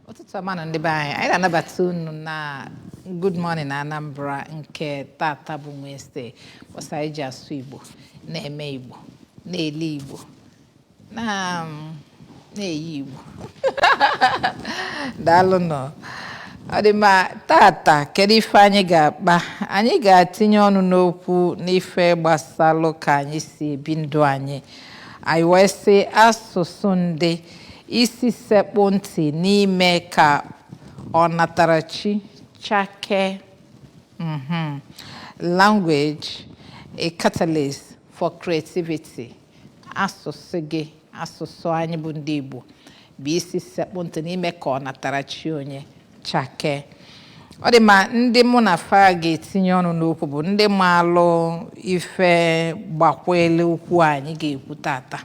Ụtụtụ ọma na ndị be anyị. Anyị na-anabata unu na Good Morning Anambra nke tata bụ Wednesday, ụbọchị anyị ji asụ Igbo, na-eme Igbo, na-eli Igbo, na na-eyi Igbo. Daalụnụ. Ọ dị mma. Tata, kedu ife anyị ga-akpa? Anyị ga-atinye ọnụ n'okwu n'ife gbasalụ ka anyị si ebi ndụ anyị. Anyị wee sị asụsụ ndị isi sekpụ ntị n'ime ka ọnatarachi chakee. Language, a catalyst for creativity. Asụsụ gị, asụsụ anyị bụ ndị Igbo, bụ isi sekpụ ntị n'ime ka ọnatarachi onye chakee. Ọ dị mma. Ndị mụ na fa ga-etinye ọnụ n'okwu bụ ndị maalụ ife gbakwele okwu anyị ga-ekwu tata.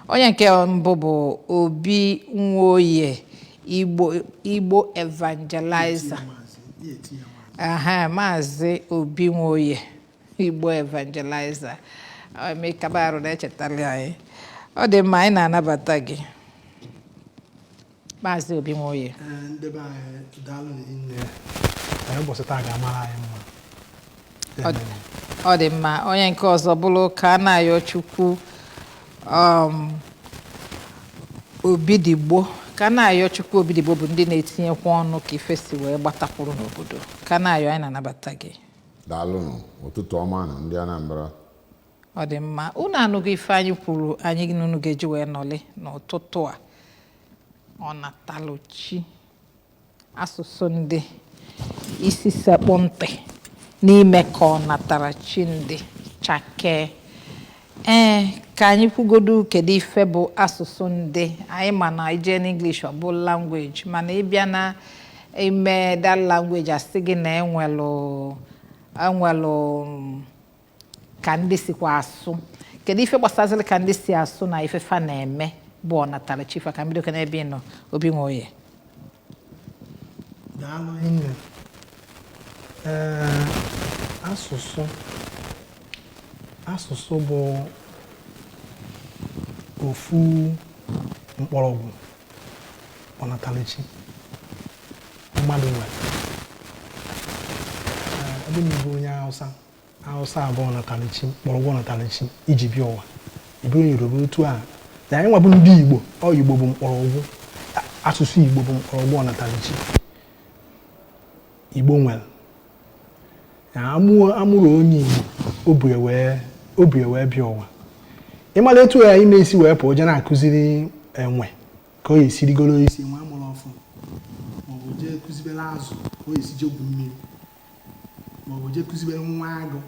Onye nke mbụ bụ Obi Nwoye, Igbo, Igbo evangelizer. Aha, Maazị Obi Nwoye, Igbo evangelizer. Emekabarụ na-echetara anyị. Ọ dị mma, anyị na-anabata gị, Maazị Obi Nwoye. Ndị be anyị, daalụ nne. Ụbọchị taa ga-amara anyị mma. Ọ dị mma. Onye nke ọzọ bụrụ ka a na-ayọ Chukwu Obidigbo. Ka na-ayọ Chukwu Obidigbo bụ ndị na-etinyekwa ọnụ ka ife si wee gbatakwuru n'obodo. Ka na-ayọ, anyị na-anabata gị. Daalụnụ, ụtụtụ ọma na ndị Anambra. Ọ dị mma. Unu anụgo ife anyị kwuru anyị unu ga-eji wee nọlị n'ụtụtụ a: ọnatalụchi, asụsụ ndị isi sekpụ ntị n'ime ka ọnatarachi ndị chakee. Ee, ka anyị kwugodu, kedu ife bụ asụsụ ndị anyị? Ma na ije n'English, ọ bụ language, mana ịbịa na ime that language, asị gị na enwelụ ka ndị sikwa asụ. Kedu ife gbasazịrị ka ndị si asụ na ife fa na-eme bụ ọnatarachi fa? Ka mbido ka n'ebe ị nọ, Obi Nwoye. Daalụ nne. Ee, asụsụ bụ ofu mkpọrọgwụ ọnatarachi mmadụ nwere. Ee, ọ bụrụ na ịbụ onye Hausa, Hausa abụọ ọnatarachi, mkpọrọgwụ ọnatarachi iji bịa ụwa. Ị bụrụ Yoruba, otu a na anyị nwabụ ndị Igbo. Ọ Igbo bụ mkpọrọgwụ, asụsụ Igbo bụ mkpọrọgwụ ọnatarachi Igbo nwere. Na amụrụ onye Igbo, o bu wee bịa ụwa. Ịmara etu ya ime isi wee pụọ jee na-akụziri enwe ka ọ esi rigoro isi enwe amụrụ ọfụ, maọbụ jee kụzibere azụ ka ọ esi jee gwu mmiri, maọbụ jee kụzibere nwa agụ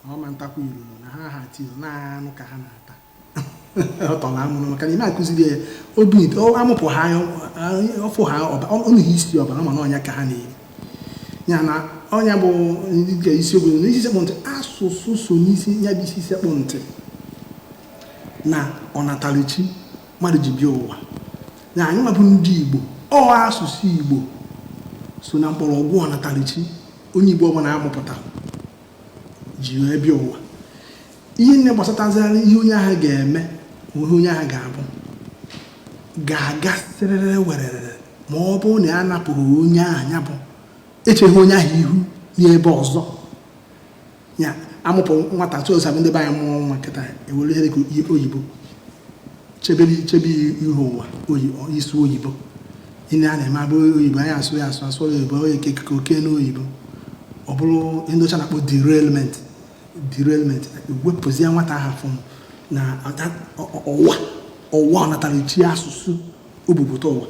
na ọ ma ntakwa iruro na ha ha tiro na anụ ka ha na-ata, ọ tọrọ amụrụ, maka na ime akụziri ya obi amụpụ ha ọfụ ha ọnụghị isi ọbara, mana ọnya ka ha na-eri ya na ọnya bụ nke isiokwu na isi sekpụ ntị. Asụsụ so n'isi ya bụ isi sekpụ ntị na ọnatarachi mmadụ ji bịa ụwa. Na anyị nwabụ ndị Igbo, ọ asụsụ Igbo so na mkpọrọgwụ ọnatarachi onye Igbo ọbụla amụpụtara ji wee bịa ụwa. Ihe nne gbasatazara ihe onye ahụ ga-eme, ihe onye ahụ ga-abụ, ga-aga sịrịrị werere ma ọ bụrụ na ya anapụghị onye ahụ ya bụ echeghị onye ahụ ihu n'ebe ọzọ. Ya amụpụ nwata tụ ọzọ, ndị be anyị mụọ nwa kịta, ewere ihe dịka oyibo chebe chebe ihu ụwa, isi oyibo ihe a na-eme abụ oyibo, anyị asụ ya asụ asụ oyibo, onye ka oke n'oyibo, ọ bụrụ ihe ndị ọcha na-akpọ derailment. Derailment ewepụzie nwata ahụ fụm na ọwa ọwa ọnatarachi asụsụ obubụta ụwa.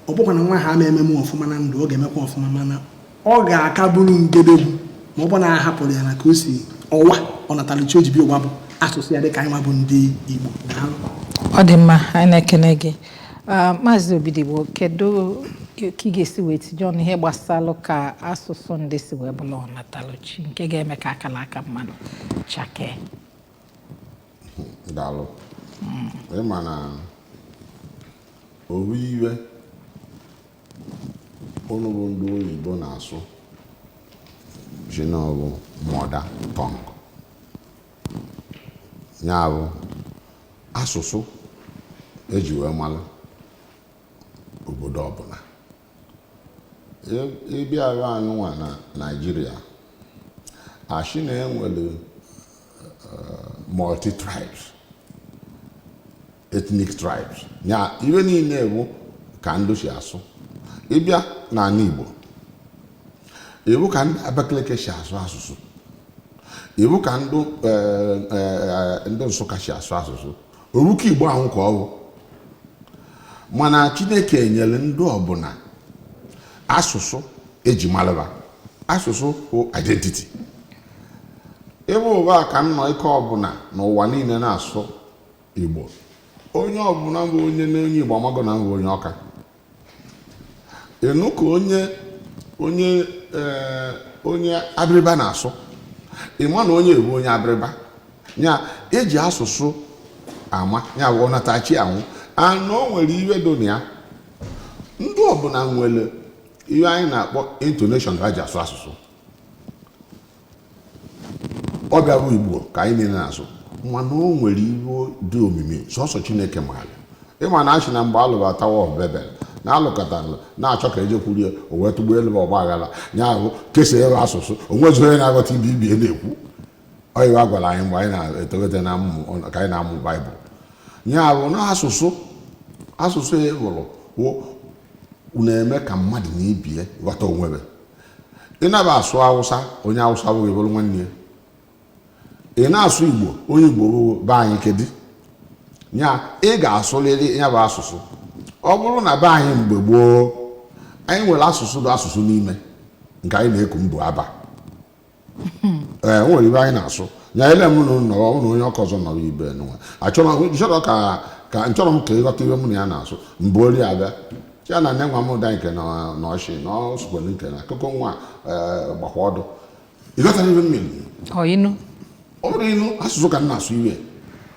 Ọ bụkwa na nwa ha ama ememe ọfụma na ndụ, ọ ga-emekwa ọfụma, mana ọ ga-aka bụrụ ngedegwu ma ọ bụ na a hapụrụ ya na ka o si ọwa ọnatarachi o ji bịa ụwa bụ asụsụ ya, dịka anyị nwa bụ ndị Igbo. Daalụ. Ọ dị mma, anyị na-ekene gị. Maazị Obidigbo, kedu ka ị ga-esi wee tinye ọnụ ihe gbasalụ ka asụsụ ndị si wee bụrụ ọnatarachi nke ga-eme ka akara aka mmadụ chakee? Daalụ. Ịma na owu iwe unu bụ ndị oyibo na-asụ ji na ọ bụ mother tongue, ya bụ asụsụ eji wee malụ obodo ọbụla. Ịbịa be anyị nwa na Naịjirịa, ashị na enwere multi tribes, ethnic tribes, ya ibe niile bụ ka ndụ si asụ. Ịbịa n'ala Igbo, iwu ka ndị Abakaliki si asụ asụsụ, iwu ka ndị ndị Nsụka si asụ asụsụ, oruka Igbo ahụ ka ọ bụ. Mana Chineke nyere ndị ọbụla asụsụ eji malụba. Asụsụ bụ identity. Ebe ụba ka m nọ, ike ọbụla n'ụwa niile na-asụ Igbo, onye ọbụla bụ onye na onye Igbo amago na m bụ onye Ọka. Ịnụ ka onye Abịrịba na-asụ, ịma na onye bụ onye Abịrịba. Ya eji asụsụ ama ya bụ ọnatachi anwụ anụ. O nwere iwe dị na ya. Ndị ọbụla nwere ihe anyị na-akpọ intonation ha ji asụ asụsụ. Ọ bịa bụ Igbo ka anyị niile na-asụ, mana o nwere ihe dị omimi sọsọ Chineke maara. Ịma na achị na mgbe alụba Tower of Babel, na alụkọtara na-achọ ka ejekwuru ya, o wee tụgbuo elu ọgba aghara. Ya bụ kesa ebe asụsụ onwezi onye na-aghọta ibe ibie na-ekwu. Ọ iwe a gwara anyị mgbe anyị na-etolite na mmụ ka anyị na-amụ Baịbụl. Ya bụ na asụsụ e hụrụ wụ na-eme ka mmadụ na ibie ghọta onwebe. Ị naba asụ Awụsa, onye Awụsa bụghị bụrụ nwanne ya. Ị na-asụ Igbo, onye Igbo bụ be anyị. Kedu ya ị ga-asụrịrị ya bụ asụsụ? Ọ bụrụ na be anyị mgbe gboo, anyị nwere asụsụ dị asụsụ n'ime nke anyị na-eku mbụ aba. Ee, o nwere ibe anyị na-asụ ya ele m nọrọ na onye ọkọ ọzọ nọrọ ibe nwa. Achọrọ ka nchọrọ m ka ịghọta ibe mụ na ya na-asụ. Mbụ ori abịa ya na nne nwa m da nke na ọchị na ọ sụkwere nke na akụkọ nwa gbakwa ọdụ. Ịghọtara ibe mmiri? Ọ inu. Ọ bụrụ ịnụ asụsụ ka m na-asụ iwe,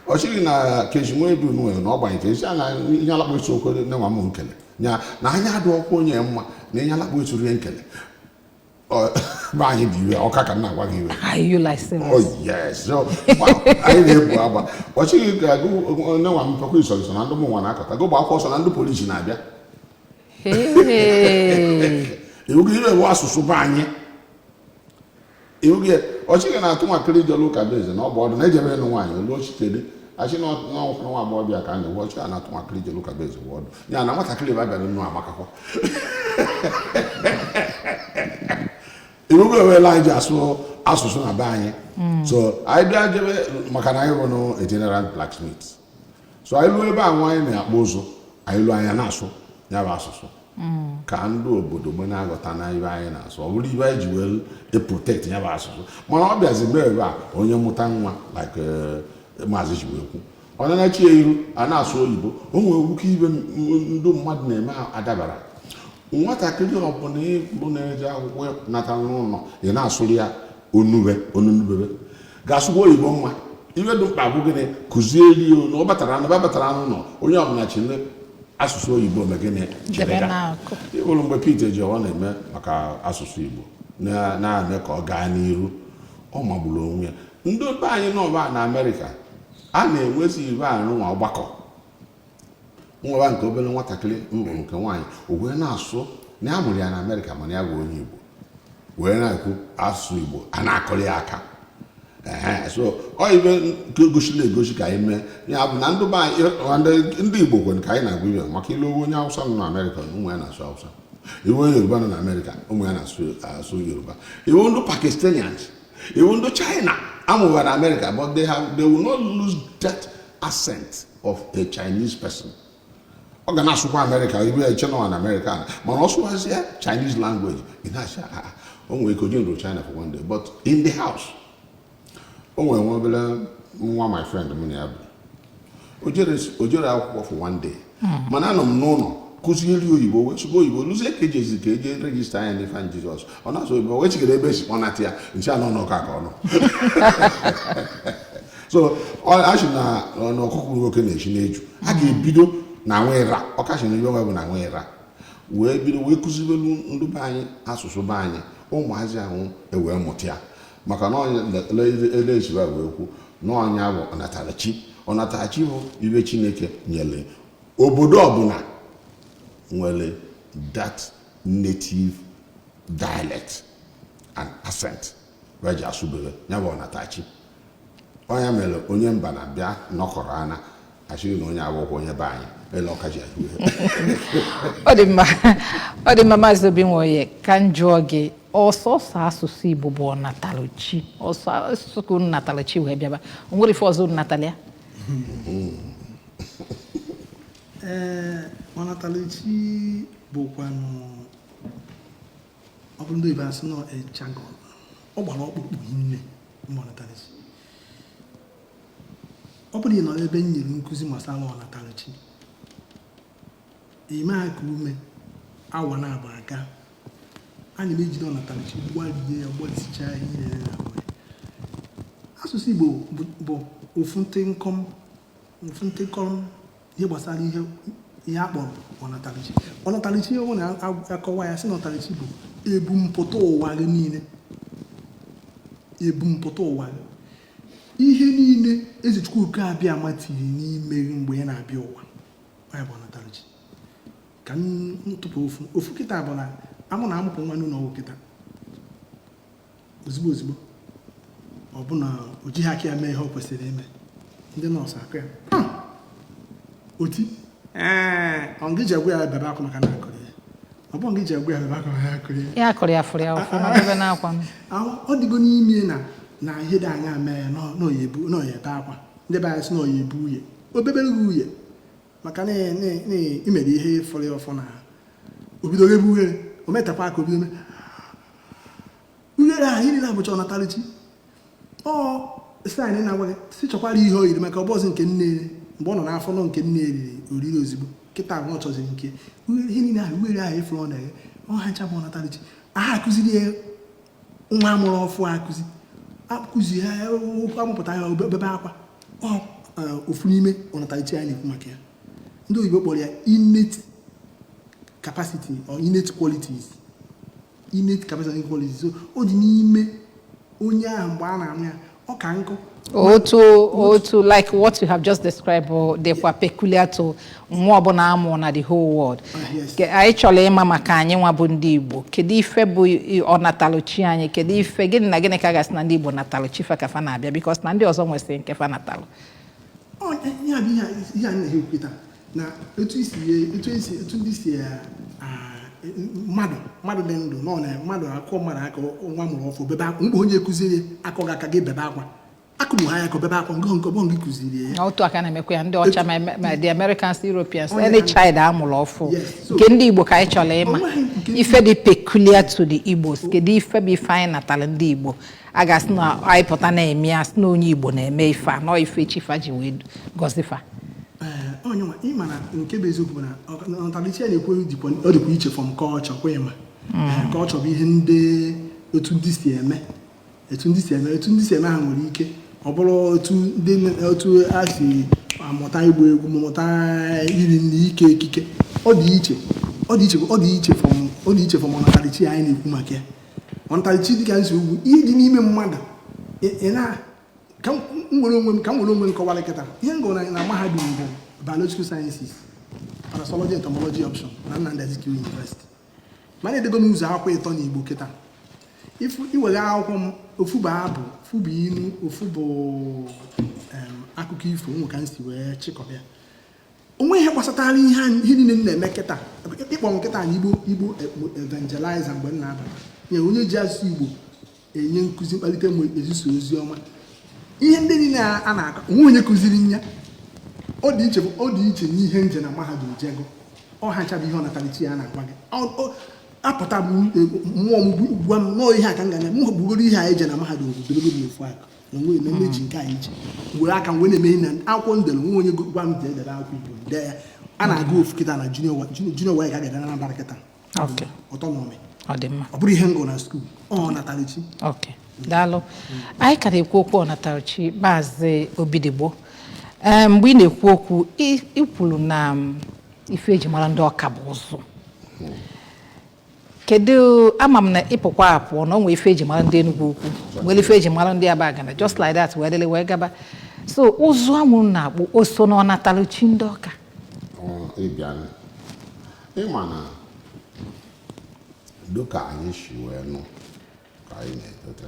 ọ sịghị na kechi nwa edu nwere na ọgbanye ka esi a na ihe alakpọ isi okwe nne nwa m nkele ya na anya adụ ọkwa onye mma na ihe alakpọ isi rie nkele. Be anyị dị iwe ọka ka m na-agwa gị iwe. Are you like serious? Oh yes. So, anyị na-ebu agba. Ọ sịghị ka nne nwa m pekwa iso iso na ndị ụmụ nwa na-akọta gụ gba akwụkwọ ọsọ na ndị polisi na-abịa. Hey. Iwu gị iwe bụ asụsụ be anyị. Iwu gị ọ sịghị na atụ nwakịrị jere ụka bụ eze na ọ bụ ọdụ na ejebe ịnụ nwaanyị olu ochikere achị na ọnwụkwara nwa agbọghọbịa ka a na-ewu ọchị a na-atụ nwakịrị jere ụka bụ eze bụ ọdụ ya na nwatakịrị bụ abịara nnụ amakakwa. Iwu gị ewela anyị ji asụ asụsụ na be anyị. So anyị bịa jebe maka na anyị bụ nụ itinerant blacksmith, so anyị luo ebe ahụ anyị na-akpụ ụzụ, anyị luo anya na-asụ ya bụ asụsụ ka ndị obodo mgbe na-aghọta na ibe anyị na-asụ. Ọ bụrụ ibe anyị ji wee e-protect ya bụ asụsụ. Mana ọ bịazi mgbe ebe a onye mụta nwa like maazị ji wee kwu, ọ na-anachi ya iru a na-asụ oyibo. O nwere nwoke ibe ndị mmadụ na-eme adabara. Nwatakịrị ọbụla ịbụ na-eje akwụkwọ nata n'ụlọ, ị na-asụrụ ya onube onunubebe ga-asụkwa oyibo mma. Ibe dị mkpa bụ gịnị? Kụzieri ya onu ọ batara na batara n'ụlọ. Onye ọbụla chile asụsụ oyibo me gịnị? Debe Chịrịga. N'akụ. Ịbụrụ mgbe Pete Ejiọfọ na-eme maka asụsụ Igbo na-eme ka ọ gaa n'iru, ọ magburu onwe ya. Ndị be anyị n'ọba na Amerịka a na-enwezi ibe arụ nwa ọgbakọ nwa nke obere nwatakịrị mbụ nke nwaanyị, o wee na-asụ na ya mụrụ ya na Amerịka, mana ya bụ onye Igbo, wee na-ekwu asụsụ Igbo a na-akụrụ ya aka. Ehe, so ọ ibe nke gosiri egosi ka anyị mee ya bụ na ndị be anyị ndị Igbo kwere ka anyị na-agwa ibe maka ilu. Onye Awụsa nọ na Amerịka, ụmụ ya na-asụ Awụsa. Iwu onye Yoruba nọ na Amerịka, ụmụ ya na-asụ asụ Yoruba. Iwu ndị Pakistanians, iwu ndị China amụba na Amerịka, but they will not lose that accent of a Chinese person. Ọ ga na-asụkwa Amerịka ibe ya iche nọ na Amerịka, mana ọ sụwazie Chinese language, ị na-asị, "Ah, ah, o nwere ike oje nro China for one day." But in the house, o nwere nwa obere nwa my friend m na ya bụ o jere akwụkwọ for one day, mana anọ m n'ụlọ kụzieri oyibo, wee sụba oyibo lụzie ka ejezi ka eje register anya n'Ifeanyị Jizọs. Ọ na-asụ oyibo wee chigara ebe esi kpọnata ya nche anọ n'ụka ka ọ nọ. So a sị na ọkụkọ nwoke na-esi n'eju a ga-ebido na nwa ịra ọkachi na ibe nwe bụ na nwa ịra wee bido wee kụzibelu ndị be anyị asụsụ be anyị. Ụmụazị ahụ ewee mụta ya maka na ele esiba wee kwu na ọnya bụ ọnatarachi. Ọnatarachi bụ ibe Chineke nyere obodo ọbụla nwere that native. Dialect and accent wee ji asụbere ya bụ ọnatachi. Onye mere onye mba na-abịa nọkọrọ ana achịghị na onye abụghị onye be anyị ele ọka ji ahụ ihe. Ọ dị mma, ọ dị mma. Maazị Obi Nwoye, ka m jụọ gị, ọsọsọ asụsụ Igbo bụ ọnataluchi, ọsọ asụsụ ka unu nataluchi wee bịaba, o nwere ife ọzọ unu natali ya? Ee, ọnatalichi bụkwanụ, ọ bụrụ ndị oyibo asị nọ jargon, ọ gbara ọkpụkpụ hinne mma. Ọnatalichi, ọ bụrụ ị nọ n'ebe m nyere nkụzi gbasara ọnatalichi, ime aka ume awa na-abụ aga, anyị na-ejide ọnatalichi gbalie ya, gbalịsichaa ihe niile na ahụ ya. Asụsụ Igbo bụ ofu ntịnkọm, ofu ntịnkọm ihe gbasara ihe a kpọrọ ọnatalichi. Ọnatalichi, ọ na-akọwa ya sị na ọnatalichi bụ ebumpụta ụwa gị niile, ebumpụta ụwa gị, ihe niile Eze Chukwuka Abịama tiri n'ime gị mgbe ị na-abịa ụwa. Ọ ya bụ ọnatalichi. Ka m tụpụ ofu ofu kịta bụ na amụ na amụpụ nwa n'ụlọ ọgwụ kịta, ozigbo ozigbo, ọ bụ na o jighị aka ya mee ihe o kwesịrị ime, ndị nọọsụ akụ ya oti. Ee, ọ ngị ji agwa ya bebe akwa maka na akụrụ ya, ọ bụ ngị ji agwa ya bebe akwa maka na akụrụ ya. Ya akụrụ ya, fụrụ ya ọfụma, bebe n'akwa m. Ahụ ọ dịgo n'ime na ihe dị anya mee ya na oyi ebe akwa. Ndị be anyị sị na oyi ebu uye, o bebere gị uye maka na imere ihe fọrọ ya ọfọ na o bido ebe ughere, o metakwa aka, o bido mee ughere ahụ. Ihe niile abụcha ọnatalichi. Ọ sị na-agwa gị si chọkwara ihe o yiri maka ọbọzi nke nne mgbe ọ nọ n'afọ nọ nke nne riri oriri ozigbo kịta ahụ ọ chọziri nke ihe niile ahụ, ughere ahụ ịfụrụ ọ na-eghe, ọ ha ncha bụ ọnatalichi. Aha akụziri ya nwa amụrụ ọfụ, akụzi akụzi ha okwu amụpụta ya obebe akwa. Ọ ofu n'ime ọnatalichi anyị na-ekwu maka ya, ndị oyibo kpọrọ ya innate capacity or innate qualities, innate capacity and qualities. So ọ dị n'ime onye ahụ mgbe a na-amụ ya, ọ ka nkụ. Otu like what you have just described bụ dịkwa peculiar to nwa ọbụla amụ na the whole world. Ah, yes. Anyị chọrọ ịma maka anyị nwa bụ ndị Igbo, kedu ife bụ ọnatalụchi anyị? Kedu ife, gịnị na gịnị ka a gasị na ndị Igbo natalụchi fa ka fa na-abịa, because na ndị ọzọ nwesịrị nke fa natalụ? Ọ ya bụ ihe a na-ekwu kịta na etu isi etu esi etu ndị si mmadụ dị ndụ nọ na mmadụ akụọ mmadụ aka, nwa mụrụ ọfụ bebe akwa mgbe onye kụziri akọ gị aka gị bebe akwa, akụgbu ha ya ka o bebe akwa nke ọbọ gị kụziri ya. Na otu aka na-emekwa ya ndị ọcha, ma the Americans, Europeans, Onye any child amụrụ ọfụ. Yes, Nke ndị Igbo ka anyị chọrọ ịma. O nweghị nke ndị Ife dị peculiar to the Igbos, kedu ife bụ ife anyị natara ndị Igbo a ga-asị na anyị pụta na-eme ya, sị na onye Igbo na-eme ife a nọ, ife chifa ji wee gọzifa? Ee, onye nwa ịma na nke bụ eziokwu bụ na ọnatalichi a na-ekwu ọ dịkwa iche from culture kwa. Ịma culture bụ ihe ndị otu ndị si eme, etu ndị si eme. Ha nwere ike ọ bụrụ otu ndị otu a si amụta ịgba egwu, mụta iri nri, ike ekike. Ọ dị iche from ọnatalichi anyị na-ekwu maka ya. Ọnatalichi dịka nsi ugwu, ihe dị n'ime mmadụ, ị na ka m were onwe m ka m were onwe m kọwara kịta. Ihe m gụrụ na mahadum bụ biological sciences, parasitology, entomology option na Nnamdi Azikiwe University, mana edego m ụzọ akwụkwọ ịtọ n'Igbo kịta. Ifu iwere akwụkwọ m, ofu bụ abụ, ofu bụ inu, ofu bụ akụkọ ifo nwe ka m si wee chịkọba ya. Onwe ihe gbasatara ihe niile m na-eme kịta, ịkpọ m kịta na Igbo evangelizer mgbe m na-abata nye onye ji asụsụ Igbo enye nkụzi mkpalite m ezisa ozi ọma, ihe ndị niile a na-akọ, onwe onye kụziri nya. Ọ dị iche n'ihe nje na mahadum jego. Ọ ha ncha bụ ihe ọnatalichi ya na-agwa gị. Apụta bụ mmụọ m gwa m nọọ ihe a ka m ga na m bugoro ihe a eje na mahadum dobego m n'ofu aka na onwe na mmeji nke a iche were aka m wee na-eme ihe na akwụkwọ m dere. Nwe onye gwa m jee debe akwụkwọ Igbo, dee ya. A na-agụ ofu kịta na junior WAEC ka a ga-ede na Anambra kịta. Autonomy. Ọ dị mma. Ọ bụrụ ihe m gụrụ na school, ọ natalichi. Ok, daalụ. Anyị ka na-ekwu okwu ọnatarachi. Maazị Obidigbo, ee, mgbe ị na-ekwu okwu, ị kwuru na ife eji mara ndị ọka bụ ụzụ. Kedu, ama m na ịpụkwa apụọ na ọ nwee ife eji mara ndị Enugu Ukwu, nwere ife eji mara ndị Abagana, just like that wee dịrị wee gaba. So ụzụ anwụrụ na-akpụ o so na ọnatarachi ndị ọka? Ọ, ịbịa ịma na Dịka anyị si wee nụ ka anyị na-etote,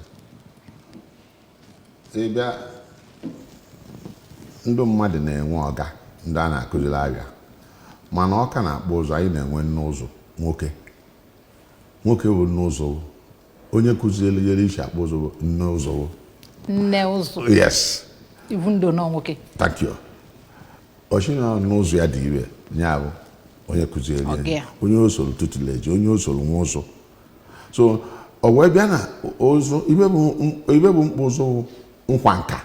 ịbịa, ndị mmadụ na-enwe ọga ndị a na-akụziri abịa, mana ọka na-akpụ ụzụ, anyị na-enwe nne ụzụ nwoke. Nwoke bụ nne ụzụ, onye kụzielu yere isi akpụ ụzụ bụ nne ụzụ. Nne ụzụ? Yes. Even though nọ nwoke? Thank you. Ochi na n'ụzọ ya dị ire, ya bụ onye kụziere Ọga ya, ya. Onye o soro tutuleji, onye o soro nwa ụzụ. So o wee bịa na ụzụ ibe bụ mkpụ ụzụ bụ nkwa nka.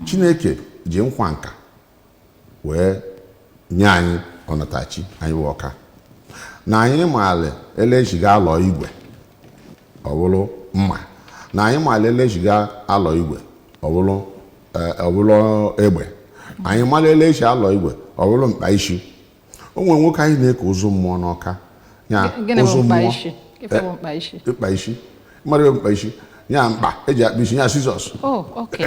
Chineke ji nkwa nka wee nye anyị ọnatachi anyị bụ ọka na anyị maala elejiga alọ igwe ọ bụrụ mma, na anyị maala elejiga alọ igwe ọ bụrụ egbe, anyị mara ele esi alọ igwe ọ bụrụ mkpa isi. O nwere nwoke anyị na-eke ụzụ mmụọ n'ọka ya. Gịnị bụ Ụzụ mkpa mmụọ. isi? Ife bụ mkpa isi? Mkpa isi, mmadụ bụ mkpa isi ya, mkpa eji akpa isi ya, scissors. Oh, okay.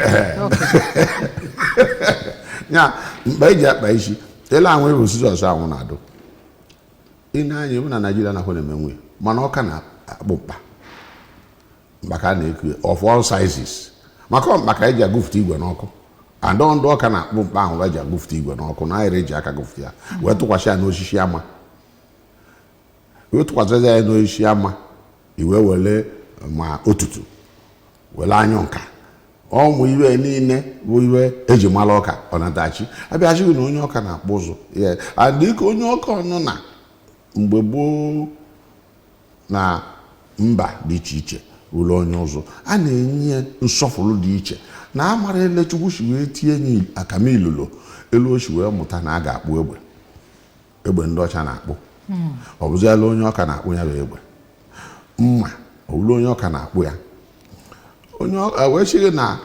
Ya mkpa eji akpa isi, ele anwụ bụ scissors anwụ na-adụ. Ị na-anya ebe na Naijiria nakwa na-eme nwunye, mana ọka na-akpụ mkpa, mkpa ka a na-eku ya, of all sizes, maka ọ mkpa ka eji agụfute igwe n'ọkụ. Andọ ndụ ọka na-akpụ mkpa ahụ eji agụfute igwe n'ọkụ na ahịrị eji aka gụfute ya, wee tụkwasị ya n'osisi ama, wee tụkwasị ya n'osisi ama, i wee were ma otutu were anyụ nka ọmụ. Iwe niile bụ iwe eji mara ọka ọnatachi. Abịachighị na onye ọka na-akpụ ụzụ ya adịka onye ọka ọnụ na mgbe gboo na mba dị iche iche ụlọ onye ụzụ a na-enye ya nsọfụrụ dị iche na amara ele Chukwu si wee tie nye akama ilulo elu o si wee mụta na a ga-akpụ egbe, egbe ndị ọcha na-akpụ. Ọ bụziala onye ọka na-akpụ ya bụ egbe, mma ọ bụrụ onye ọka na-akpụ ya. Onye ọka wee sị gị na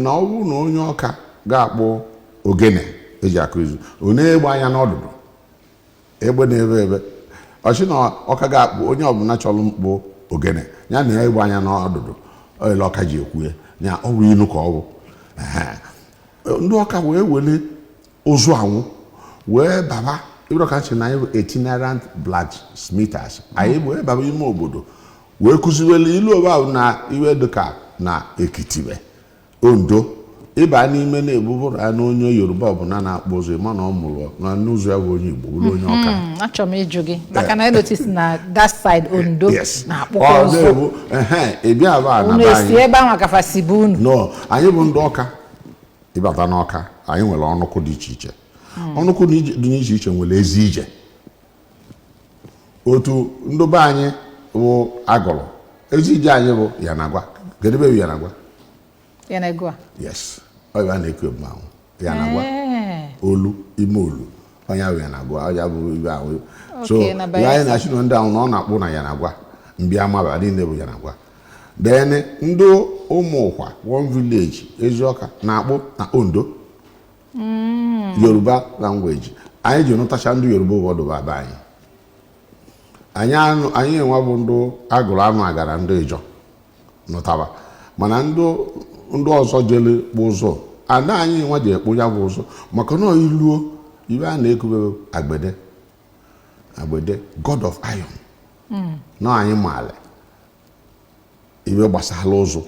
ọ bụrụ na onye ọka ga-akpụ ogene eji akụ izu, ọ na-egbe anya n'ọdụdụ egbe na-ebe ebe ọchị na ọka ga-akpụ. Onye ọbụla chọrọ mkpụ ogene ya na egbe anya n'ọdụdụ ele ọka ji ekwu ya, ya ọ bụ ilu ka ọ bụ. Ehe. Ndị ọka wee were ụzụ anwụ wee baba ịbụrụ ka nchi na anyị bụ itinerant blacksmithers. Anyị wee baba ime obodo wee kụziwele ilu obe ahụ na iwe dịka na Ekitibe, Ondo, ịba n'ime na-ebubụrụ ya na onye Yoruba ọbụla na-akpụ ụzụ, ịma na ọ mụrụ na n'ụzọ ya bụ onye Igbo, bụrụ onye ọka. Achọrọ m ịjụ gị maka na I notice na that side Ondo na-akpụkwa Ọ ụzụ. na-ebu ehe ịbịa aba na Unu be esi anyị. ebe ahụ akafa si bụ unu? No, anyị bụ ndị ọka. Ịbata n'ọka, anyị nwere ọnụkụ dị iche iche. Ọnụkụ dị n'iche iche nwere ezi ije. Otu ndị be anyị bụ agụrụ ezi ije anyị bụ Yanagwa. Kedu ebe bụ Yanagwa? Ya na ego a? Yes, ọ bụ a na-eku ebu ahụ Yanagwa. Ee. Olu ime olu onye ahụ Yanagwa, onye bụ ibe ahụ. So Okay, na ya Bayelsa. anyị na-achị na ndị ahụ na ọ na-akpụ na Yanagwa mbịa maba niile bụ Yanagwa. Then ndị ụmụ ụkwa one village Eziọka na-akpụ na Ondo. Yoruba language anyị ji nụtacha ndị Yoruba ụfọdụ bụ aba anyị. Anyị anụ anyị enwe bụ ndị agụrụ anụ agara ndị Ịjọ nụtaba, mana ndị ọzọ jere kpụ ụzọ ada anyị nwa ji ekpụ ya bụ ụzọ, maka na iluo ibe a na-ekube agbede, agbede, god of iron na anyị maala iwe gbasara ụzụ.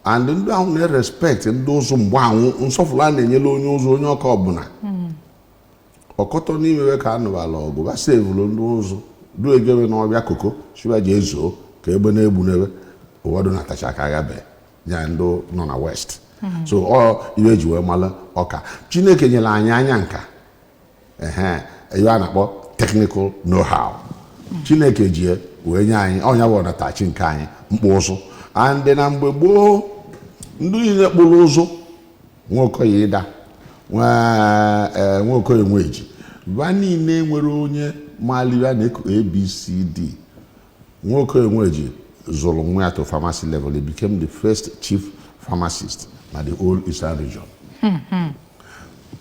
And ndị ahụ na-respect ndị ụzụ mgbe ahụ, nsọfụrụ a na-enyere onye ụzụ, onye ọka ọbụla ọkọtọ n'ime ka a nụbala ọgụ ba sevụrụ ndị ụzụ du ejebe n'ọbịa koko chiba ji ezuo ka egbe na-egbu n'ebe ụfọdụ na-atacha aka agha bee ya ndị nọ na west. So ọ iwe eji wee mara ọka. Chineke nyere anyị anya nka, ehe, ihe a na-akpọ technical know-how. Chineke ji ya wee nye anyị ọnya bụ ọnatachi nke anyị mkpụ ụzụ. And na mgbe gboo, ndị niile kpụrụ ụzụ, Nwokoye ịda Nwokoye Nweji ba niile nwere onye maalibe a na-eku ABCD. Nwokoye Nweji zụrụ nwa ya to pharmacy level. He became the first chief pharmacist na the whole Eastern Region.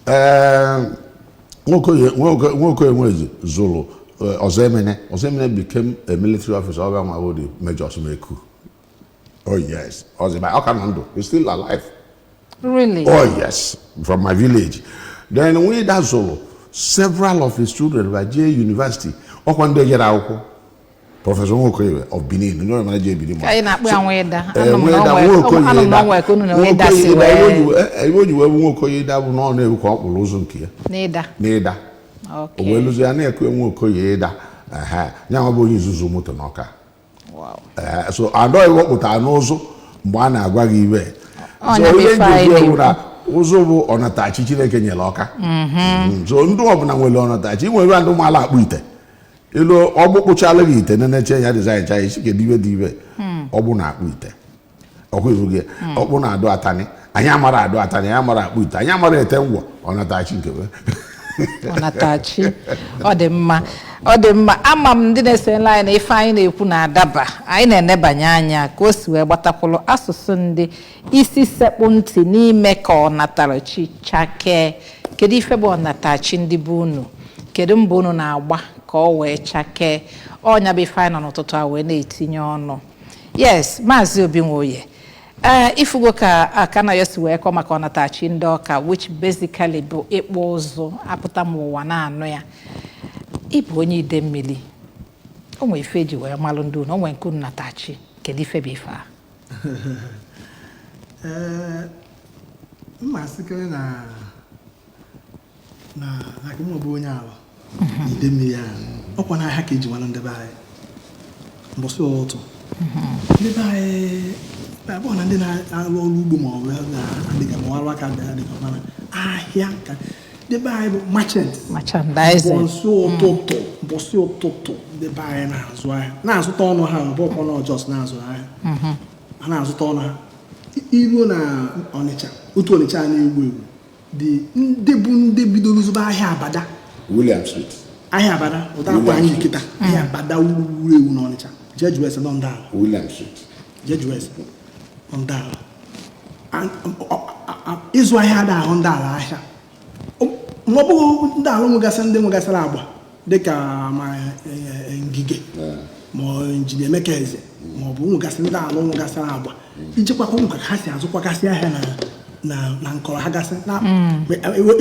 Ee, Nwokoye Nweji zụrụ Ọzọemene. Ọzọemene became a military officer. Ọ bịa nwa bụ the major Osumeku. Oh yes, Ọzọemene ọ ka nọ ndụ. He's still alive. Really? Oh yes, from my village. Then when that zụrụ several of his children ba jee university, ọkwa ndị jere akwụkwọ. Prọfesọ Nwokoye of Benin, onye ọbụla ji ebiri Ka anyị na-akpọ ya Nweda. Ee, Anụ m na Nweda, o nwee- Nwokoye anụ m na Ịda. o nwee ka unu na Nweda si Nwokoye Ịda, wee iwe o ji wee bụ Nwokoye Ịda bụ na ọ na-ewu ka ọ kpụrụ ụzụ nke ya n'ịda. n'ịda. O Okay. wee lụzie ya na-ekwe Nwokoye Ịda. Ehe, ya nwa bụ onye izuzu moto n'Ọka. Wow. Ee, so adọ iwepụta n'ụzụ mgbe a na-agwa gị iwe. Ọ So na-eme ihe ife anyị nji ekwu na ụzụ bụ ọnatachi Chineke nyere Ọka. So ndị ọbụla nwere ọnatachi nwere ndị maala akpụ ite ilu ọgbụ kpụchala gị ite neneche ya dizaịn cha isi kedu ibe dị ibe ọgbụ na-akpụ ite ọkwa iwu gị ọkpụ na-adụ atani. Anyị amara adụ atani, anyị amara akpụ ite, anyị amara ete ngwọ. Ọnatachi nke be. Ọnatachi, ọ dị mma, ọ dị mma. Ama m ndị na-esonyere anyị na ife anyị na-ekwu na-adaba. Anyị na-enebanye anya ka o si wee gbatakwụlụ asụsụ ndị isi sekpụ ntị n'ime ka ọ natara chi chakee. Kedu ife bụ ọnatachi ndị bụ unu? Kedu mbọ unu na-agba ka ọ wee chakee? Ọnya bụ ife anyị nọ n'ụtụtụ a wee na-etinye ọnụ. Yes, Maazị Obi Nwoye, ee, ifugo ka Akanayo si wee kọọ maka ọnatachi ndị Ọka, which basically bụ ịkpụ ụzụ apụta m ụwa na-anụ ya. Ịbụ onye Idemmili, o nwee ife eji wee malụ ndị unu, o nwee nke unu natachi. Kedu ife bụ ife a? Ee, mma asịkarị na na na ka mụ bụ onye ala Idemmili ahụ, ọkwa n'ahịa ka eji mara ndebe anyị. Mbọsị ụtụ ndebe anyị abụọ na ndị na-arụ ọrụ ugbo ma ọ bụ na-adịga ma ọrụ aka adịga, mana ahịa ka ndebe anyị bụ merchant. Merchandising. Mbọsị ụtụtụ, mbọsị ụtụtụ, ndebe anyị na-azụ ahịa, na-azụta ọnụ ha. Ọ bụkwa na ọjọs na-azụ ahịa, ha na-azụta ọnụ ha. Iruo na Ọnịcha, otu Ọnịcha a na-ewu ewu dị, ndị bụ ndị bidoro zụba ahịa Abada. William Street. Ahịa Abada ụda akwa anyị kịta, ahịa Abada wuru ewu n'Ọnịcha, jee jụọ ese nọ ndị ala. William Street. Jee jụọ ese nọ ndị ala. Ịzụ ahịa ada ahụ ndị ala ahịa. Ma ọ bụghị ndị ala nwegasị, ndị nwegasịrị agba dịka ma Ngige ma Injinia Emeka Eze ma ọ bụ nwegasị ndị ala nwegasịrị agba ichekwakwa nka ha si azụkwagasị ahịa na na na nkọrọ ha gasị na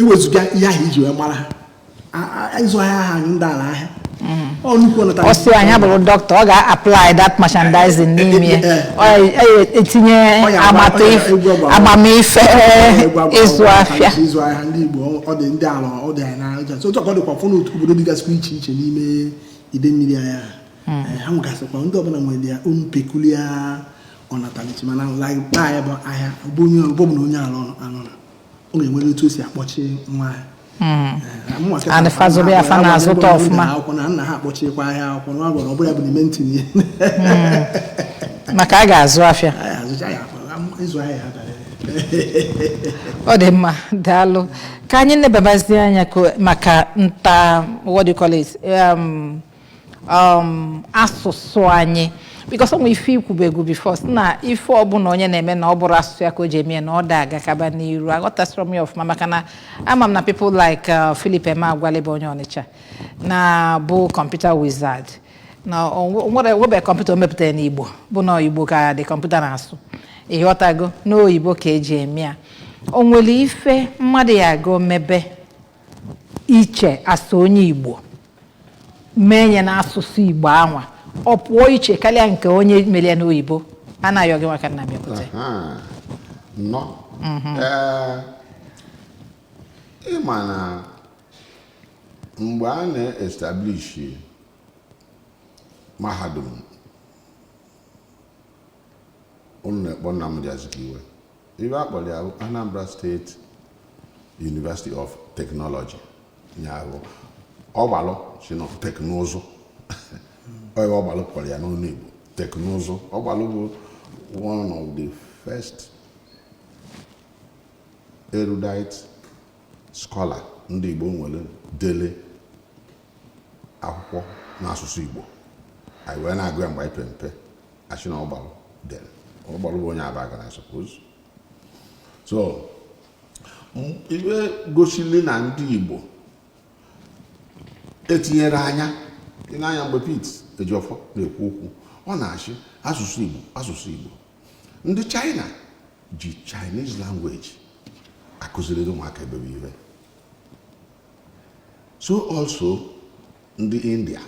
iwezuga ihe ahụ iji wee mara ha. Ịzụ ahịa ha anyị ndị ala ahịa ọ nnukwu ọnata. Ọ sị anyị bụrụ dọkịta, ọ ga-apply that merchandising n'ime ya. Ọ etinye amata amamife ịzụ afịa. Ịzụ ahịa ndị Igbo, ọ dị ndị ala, ọ dị anyị n'anya. Otu ọkọ dịkwa fụ n'otu obodo dịgasịkwa iche iche n'ime Idemmili anyị a, ha nwegasịkwa ndị ọbụla nwere ya own peculiar ọnatalichi, mana like anyị bụ ahịa bụ onye ọbụla onye ala anọ na ọ ga-enwere otu o si akpọchi nwa ahịa. And fa zobe ya, fa na-azụta ọfụma. Akwụkwọ na nna ha akpọchikwa ahịa akwụkwọ na ọ gwara ọ bụrụ ya bụ n'ime ntinye. Maka a ga-azụ afịa. Ahịa azụcha ya, ịzụ ahịa ya abalị. Ọ dị mma, daalụ. Ka anyị nebabazie anya maka nta, what do you call it, asụsụ anyị, because ọ nwere ife ikwubegwu before sị na ife ọbụla onye na-eme na ọ bụrụ asụsụ ya ka o ji eme ya na ọ da agakaba n'iru. Aghọtasịrọ m ya ọfụma, maka na ama m na people like Philip Emeagwali bụ onye Ọnịcha na bụ computer wizard na o nwere webe kọmputa o mepụtara n'Igbo bụ na Igbo ka dị kọmputa na-asụ, ịghọtago, n'oyibo ka eji eme ya. O nwere ife mmadụ ya aga mebe iche asụ onye Igbo mee ya n'asụsụ Igbo anwa, ọ pụọ iche karịa nke onye mere ya n'oyibo? Anaghị gị maka nna bịakwute. Aha. Nnọọ. Ee, ịma na mgbe a na-establish mahadum unu na-ekpọ Nnamdi Azikiwe, ibe a kpọrọ ya bụ Anambra State University of Technology, ya bụ ọgbalụ si na teknụzụ. Ọ ebe ọgbalụ kpọrọ ya n'ọnụ Igbo teknụzụ. Ọgbalụ bụ one of the first erudite scholar ndị Igbo nwere dele akwụkwọ n'asụsụ Igbo. Anyị wee na-agụ ya mgbe anyị pe mpe, achị na ọgbalụ dere. Ọgbalụ bụ onye Abagana, I suppose. So ibe gosili na ndị Igbo etinyere anya n'anya mgbe Pete Ejiofor na-ekwu okwu, ọ na-achị asụsụ Igbo, asụsụ Igbo. Ndị China ji Chinese language akụziri ụmụaka ebebe ihe, so also ndị India.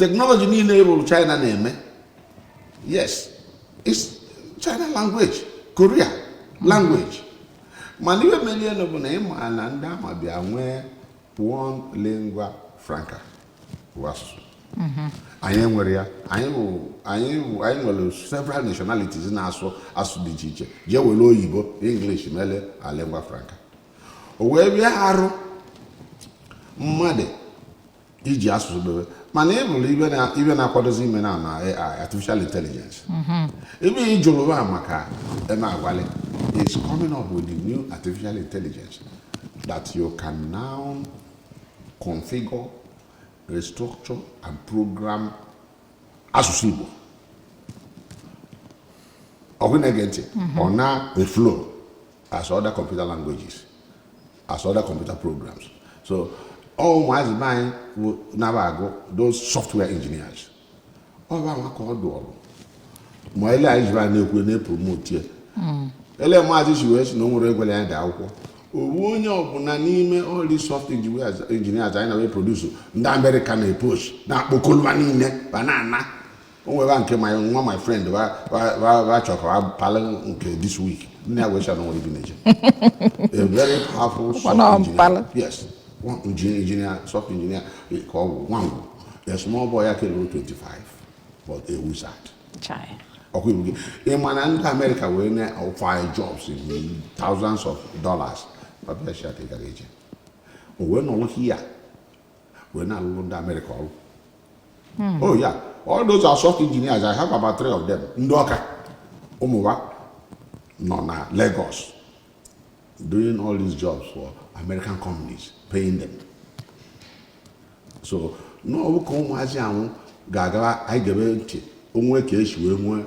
Technology niile ịbụrụ China na-eme, yes, it's China language, Korea language. Mana ihe melienụ bụ na ịma na ndị ama bịa nwee one lingua franca bụ asụsụ. Anyị nwere ya, anyị nwere several nationalities na-asụ asụsụ dị iche iche, jee were oyibo, English, mele a lingua franca. O wee bịa arụ mmadụ iji asụsụ bebe. Mana ị bụrụ ibe na-akwadozi ime na AI, artificial intelligence, ebe ị jụrụ ha maka Emeagwali is coming up with the new artificial intelligence that you can now configure, restructure and program asụsụ Igbo. Ọgụ na-ege ntị, ọ na-eflow as other computer languages, as other computer programs. So ọ ụmụazị be anyị bụ naba agụ those software engineers, ọ bụ anwa ka ọ dụ ọrụ. Ma ele anyị jiri anyị na-ekwu na-epromote ya, ele maazị si wee sị na o nwere egwele anyị dị akwụkwọ owu onye ọbụla n'ime all these software engineers anyị na-wee produce. Ndị Amerịka na-epost na-akpọkọlụwa niile ba na-ana o nwere nke my nwa, my friend wa chọ ka wa palị nke this week, nne ya wee sị na o nwere ibi na-eje, a very powerful software Ọ engineer. mpalị. Yes, one engineer, software engineer ka ọ bụ nwangwu, a small boy ya keluru 25, but a wizard. Chai. Ọkwa iwu gị, ị ma na ndị Amerịka wee na-offer jobs in thousands of dollars, papa ya ka ị gara eje, o wee nọrọ here wee na-alụrụ ndị Amerịka ọrụ. Oh yeah, all those are soft engineers. I have about three of them, ndị ọka ụmụwa nọ na Lagos doing all these jobs for American companies, paying them. So n'ọbụ ka ụmụazị anwụ ga-agawa, anyị gebe ntị onwe ka esi wee nwee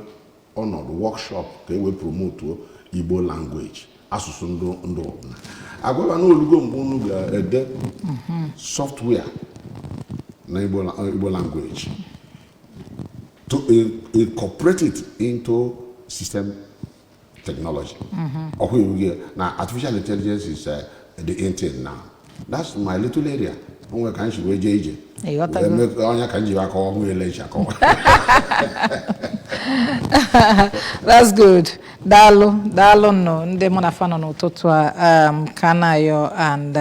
ọnọdụ workshop ka e wee promotuo Igbo language, asụsụ ndụ ndụ ọbụla agwaba na olugo mgbe unu ga-ede software na Igbo language to incorporate it into system technology. Ọkwa iwu gị na artificial intelligence is the in thing now. That's my little area. Onwe ka m si wee jee ije. Ịghọtago. Wee mee ọnya ka m ji akọwa nwunye ele nchi akọwa. That's good. Daalụ, daalụ nụ ndị mụ na fa nọ n'ụtụtụ a, Kanayo and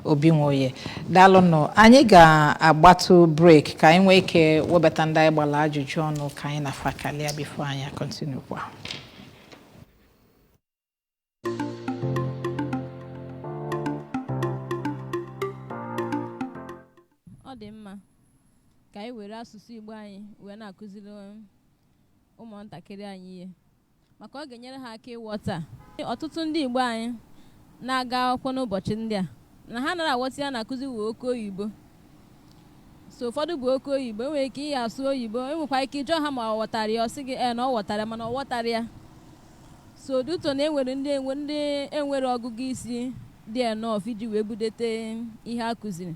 Obi Nwoye. Daalụ nụ. Anyị ga-agbatụ break ka anyị nwee ike webata ndị anyị gbara ajụjụ ọnụ ka anyị na fa kalia before anyị continue kwa. Ọ dị mma ka anyị were asụsụ Igbo anyị wee na-akụziri ụmụntakịrị anyị ihe, maka ọ ga-enyere ha aka ịghọta. Ọtụtụ ndị Igbo anyị na-aga akwụkwọ n'ụbọchị ndị a na ha nara aghọta ya na-akụzi wee oke oyibo. So ụfọdụ bụ oke oyibo, enwere ike ihe asụ oyibo, enwekwa ike ịjụọ ha ma ọ ghọtara ya, ọ sị gị ee na ọ ghọtara ya, mana ọ ghọtara ya. So duto na enwere ndị enwe ndị enwere ọgụgụ isi dị enough iji wee budete ihe a kụziri,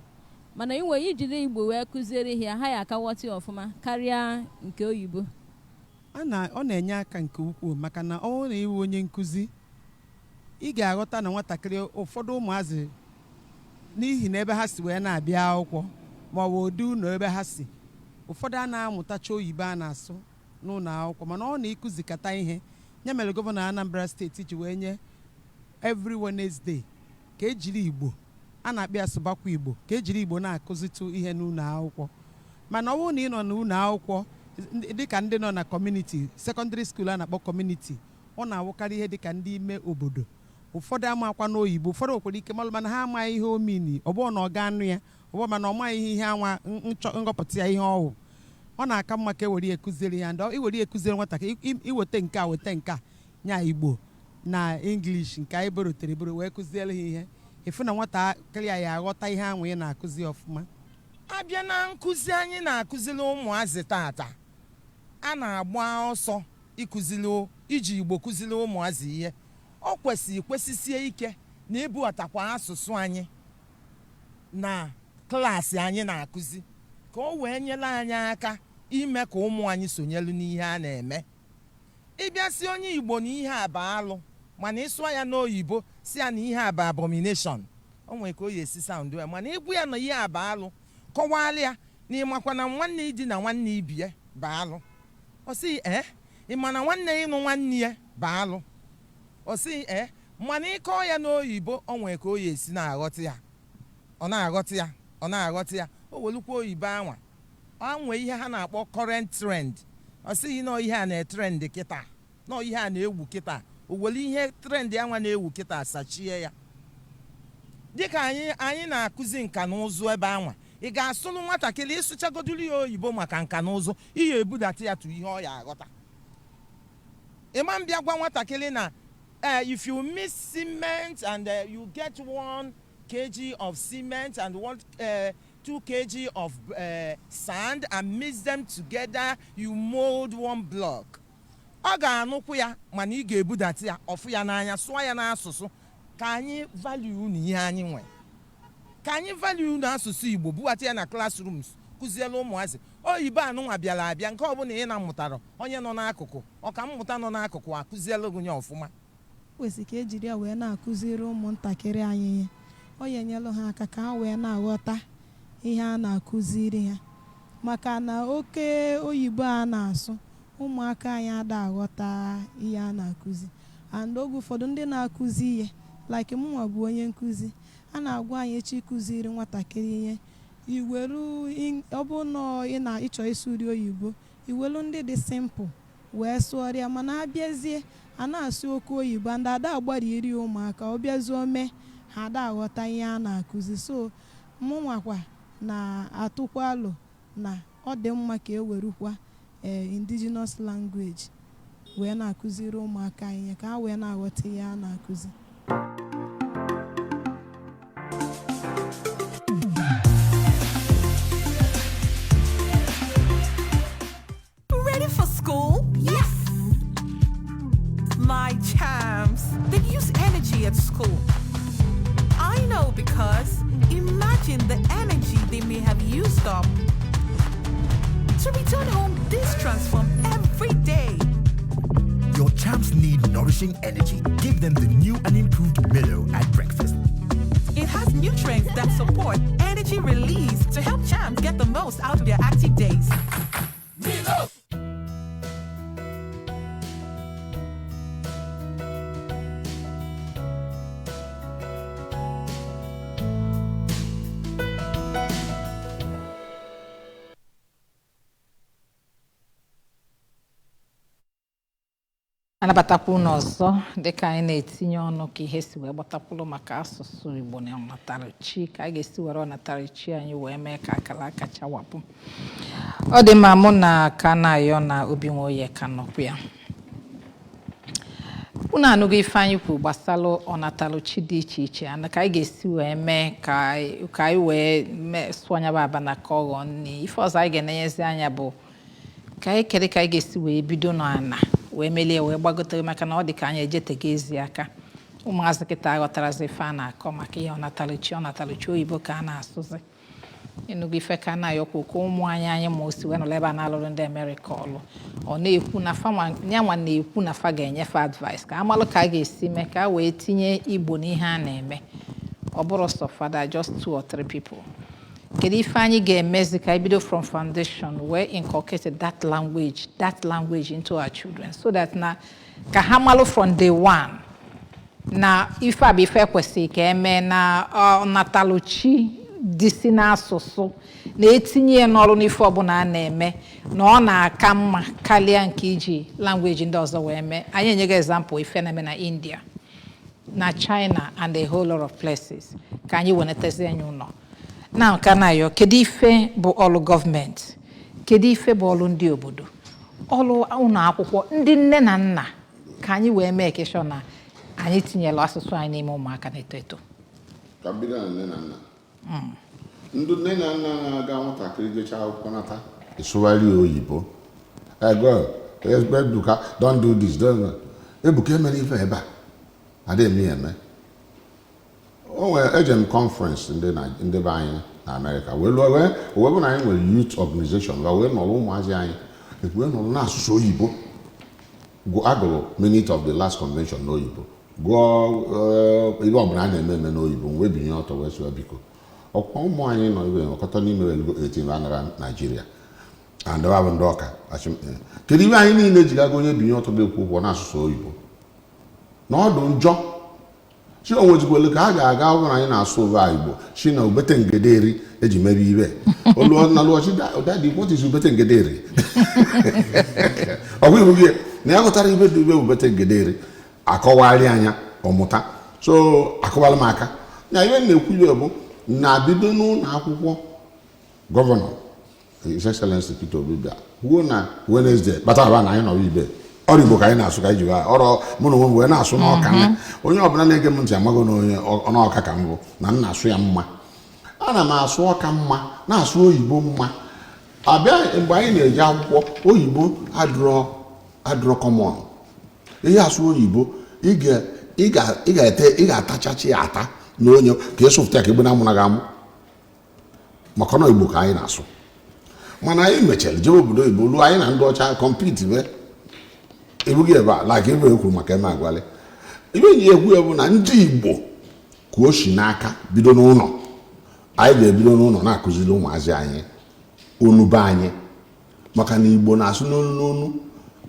mana inwe ijiri Igbo wee kụziere ha, ha ya aka ghọta ya ọfụma karịa nke oyibo. A na ọ na-enye aka nke ukwuu, maka na ọ bụrụ na ịwụ onye nkụzi, ị ga-aghọta na nwatakịrị ụfọdụ, ụmụazị, n'ihi na ebe ha si wee na-abịa akwụkwọ ma ọ bụ ụdị ụlọ ebe ha si, ụfọdụ a na-amụtacha oyibo a na-asụ n'ụlọ akwụkwọ, mana ọ na-ịkụzikata ihe. Ya mere gọvanọ Anambra Steeti ji wee nye every Wednesday ka ejiri Igbo a na-akpị asụbakwa Igbo, ka ejiri Igbo na-akụzitụ ihe n'ụlọ akwụkwọ. Mana ọ bụrụ na ị nọ n'ụlọ akwụkwọ dịka ndị nọ na community secondary school a na-akpọ community, ọ na-awụkarị ihe dịka ndị ime obodo, ụfọdụ amakwa n'oyibo, ụfọdụ nwekwara ike malụ, mana ha amaghị ihe omini ọ bụrụ na ọ ga-anụ ya ọ bụrụ, mana ọ maghị ihe anwa nchọ nghọpụta ya ihe ọwụ. Ọ na-aka mma ka ewere ya ekụziri ya ndị iwere ya ekụziri nwatakịrị iweta nke a, weta nke a nya Igbo na English nke anyị borotere eboro wee kụziere ha ihe, ịfụ na nwatakịrị a ya aghọta ihe ahụ ị na-akụzi ọfụma. Abịa na nkụzi anyị na-akụziri ụmụazị tata, a na-agba ọsọ ịkụziri, iji Igbo kụziri ụmụazị ihe. Ọ kwesịrị kwesịsie ike na ebubatakwa asụsụ anyị na klaasị anyị na-akụzi, ka o wee nyere anyị aka ime ka ụmụ anyị sonyelu n'ihe a na-eme. Ịbịa si onye Igbo na ihe a bụ alụ, mana ịsụọ ya n'oyibo, si ya na ihe a bụ abomination, o nwere ka o ya esi sound ya. Mana ịgwu ya na ihe a bụ alụ, kọwara ya Na ịmakwa na nwanne idina nwanne ibi ya bụ alụ? Ọ sị ee. Ị ma na nwanne ịnụ nwanne ya bụ alụ? Ọ sị ee. Mana ịkọọ ya n'oyibo, o nwee ka o ya esi na-aghọta ya, ọ na-aghọta ya, ọ na-aghọta ya. O welukwa oyibo anwa anwe ihe ha na-akpọ current trend. Ọ sịghị nọ ihe a na-etrend kịta, nọ ihe a na-ewu kịta. O were ihe trend anwa na-ewu kịta sachie ya. Dịka anyị na-akụzi nka na ụzụ ebe anwa, ị ga-asụrụ nwatakịrị, ịsụchagodiri ya oyibo maka nka na ụzụ, ihe ebudata ya tụ ihe ọ ya aghọta. Ịma mbịa gwa nwatakịrị na if you mix cement and you get 1 kg of cement and 1, 2 kg of sand and mix them together, you mold one block. Ọ ga-anụkwu ya, mana ị ga-ebudata ya ọfụ ya n'anya, sụọ ya n'asụsụ ka anyị value na ihe anyị nwe, ka anyị value na asụsụ Igbo, bubata ya na classrooms, kụziela ụmụazị. Oyibo anụnwa bịara abịa, nke ọbụla ị na-amụtara, onye nọ n'akụkụ, ọka mmụta nọ n'akụkụ, akụziela gị ya ọfụma. Kwesịrị ka ejiri ya wee na-akụziri ụmụntakịrị anyị ihe. Ọ ya enyelu ha aka ka ha wee na-aghọta ihe a na-akụziri ha, maka na oke oyibo a na-asụ, ụmụaka anyị ada aghọta ihe a na-akụzi. And oge ụfọdụ, ndị na-akụzi ihe, like mụnwa bụ onye nkụzi, a na-agwa anyị echi ịkụziri nwatakịrị ihe, iweru ọ bụ na ị na-ịchọ ịsụri oyibo, iwelu ndị dị simple wee sụọrịa. Mana abịazie, a na-asụ oke oyibo and ada agbara iri ụmụaka, ọ bịazie mee ha ada aghọta ihe a na-akụzi. So mụnwakwa na-atụkwa alo na ọ dị mma ka e werukwa ee indigenous language wee na-akụziri ụmụaka ihe, ka ha wee na-aghọta ihe a na-akụzi. Ready for school? Yes! My champs, they use energy at school. I know because imagine the energy they may have used up to return home this transformed every day. Your champs need nourishing energy. Give them the new and improved Milo at breakfast. It has nutrients that support energy release to help champs get the most out of their active days. Milo! Anabatakwa unu ọzọ dịka anyị na-etinye ọnụ ka ihe si wee gbatakwuru maka asụsụ Igbo na ọnatarachi, ka a ga-esi were ọnatarachi anyị wee mee ka akara aka chawapụ. Ọ dị mma, mụ na ka na-ayọ na Obi Nwoye ka nọkwu ya. Unu anụgo ife anyị kwuru gbasara ọnatarachi dị iche iche ana ka anyị ga-esi wee mee ka anyị wee mee sụọ anya bụ aba na ka ọ ghọọ nri. Ife ọzọ anyị ga-enenyezi anya bụ ka anyị kere ka anyị ga-esi wee bido n'ala wee melie wee gbagotere, maka na ọ dị ka anyị ejetego ezi aka. Ụmụazị kịta aghọtarazi ife a na-akọ maka ihe ọnatarachi, ọnatarachi oyibo ka a na-asụzi. Ịnụgo ife ka a na-ayọkwa ka ụmụ anyị, anyị ma osi wee nọrọ ebe a na-alụrụ ndị Amerịka ọlụ, ọ na-ekwu na fa nyanwa na-ekwu na fa ga-enyefe advice ka amalụ ka a ga-esi mee ka a wee tinye Igbo n'ihe a na-eme. Ọ bụrụ sọ fada, just two or three people. Kedu ife anyị ga-emezi ka anyị bido from foundation wee inculcate that language into our children, so that na ka ha malụ from day one na ife a bụ ife ekwesịrị ka eme, na ọnataluchi dịsi n'asụsụ, na-etinye ya n'ọrụ n'ife ọbụla a na-eme, na ọ na-aka mma karịa nke iji language ndị ọzọ wee mee. Anyị enyego example ife na-eme na India, na China and a whole lot of places. Ka anyị wenetazi anyị ụlọ na nka na-ayọ, kedu ife bụ ọrụ gọọmenti? Kedu ife bụ ọrụ ndị obodo, ọrụ ụlọ akwụkwọ, ndị nne na nna, ka anyị wee mee ekeshọ na anyị tinyere asụsụ anyị n'ime ụmụaka na-eto eto? Ka m bido na nne na nna. Ndị nne na nna na-aga, nwatakịrị jechaa akwụkwọ nata, ịsụgharị ya oyibo. Ego Ebuka, don't do this, don't do. Ebuka emere ife ebe a, ada eme ya eme. O nwere ejem conference ndị na ndị be anyị na Amerịka wee lụọ, wee bụ na anyị nwere youth organization wa wee nọrọ, ụmụazị anyị wee nọrọ n'asụsụ oyibo. Agụrụ minute of the last convention n'oyibo, gụọ ihe ọbụla a na-eme eme n'oyibo. Wee binye ọtọ wee sịwa, biko. Ọkwa ụmụ anyị nọ ibe ọkọtọ n'ime elugo 18 anara Naijiria and ọ bụ ndị ọka achị kedu ibe anyị niile ji gaga onye binye ọtọ ga-ekwu okwu n'asụsụ oyibo na ọdụ njọ chi onwezikwelu ka a ga-aga ọ bụrụ na anyị na-asụ ụba Igbo chi na ubete ngederi eji mebe ibe olu na lụọchi, "Daddy, what is ubete ngederi?" Ọ bụ ibu gị na ya ghọtara ibe dị ibe ubete ngederi akọwagharị anya ọmụta. So akọwala m aka na ihe m na-ekwu ibe bụ na bido n'ụlọ akwụkwọ. Governor, His Excellency Peter Obi, bịa kwuo na Wednesday kpatara na anyị nọrọ ibe ọrụ Igbo ka anyị na-asụ ka anyị ji wee ọrụ mụ na onwe m wee na-asụ n'ọka na onye ọbụla na-ege m ntị amago na onye n'ọka ka m bụ na m na-asụ ya mma. Ana m asụ ọka mma, na-asụ oyibo mma. Abịa mgbe anyị na-eje akwụkwọ, oyibo adịrọ adịrọ common. Ihe asụ oyibo ị ga-ete, ị ga-atachachi ya ata na onye ka ịsụfụta ya ka egbe na-amụ na gị amụ maka na Igbo ka anyị na-asụ. Mana anyị mechara jebe obodo oyibo luo, anyị na ndị ọcha compete be ebughị ebe a like ebe ekwuru maka eme agwalị ibe nyi ekwu ya bụ na ndị Igbo ka o si n'aka bido n'ụlọ. Anyị ga-ebido n'ụlọ na-akụziri ụmụazị anyị onu be anyị maka na Igbo na-asụ n'onu n'onu.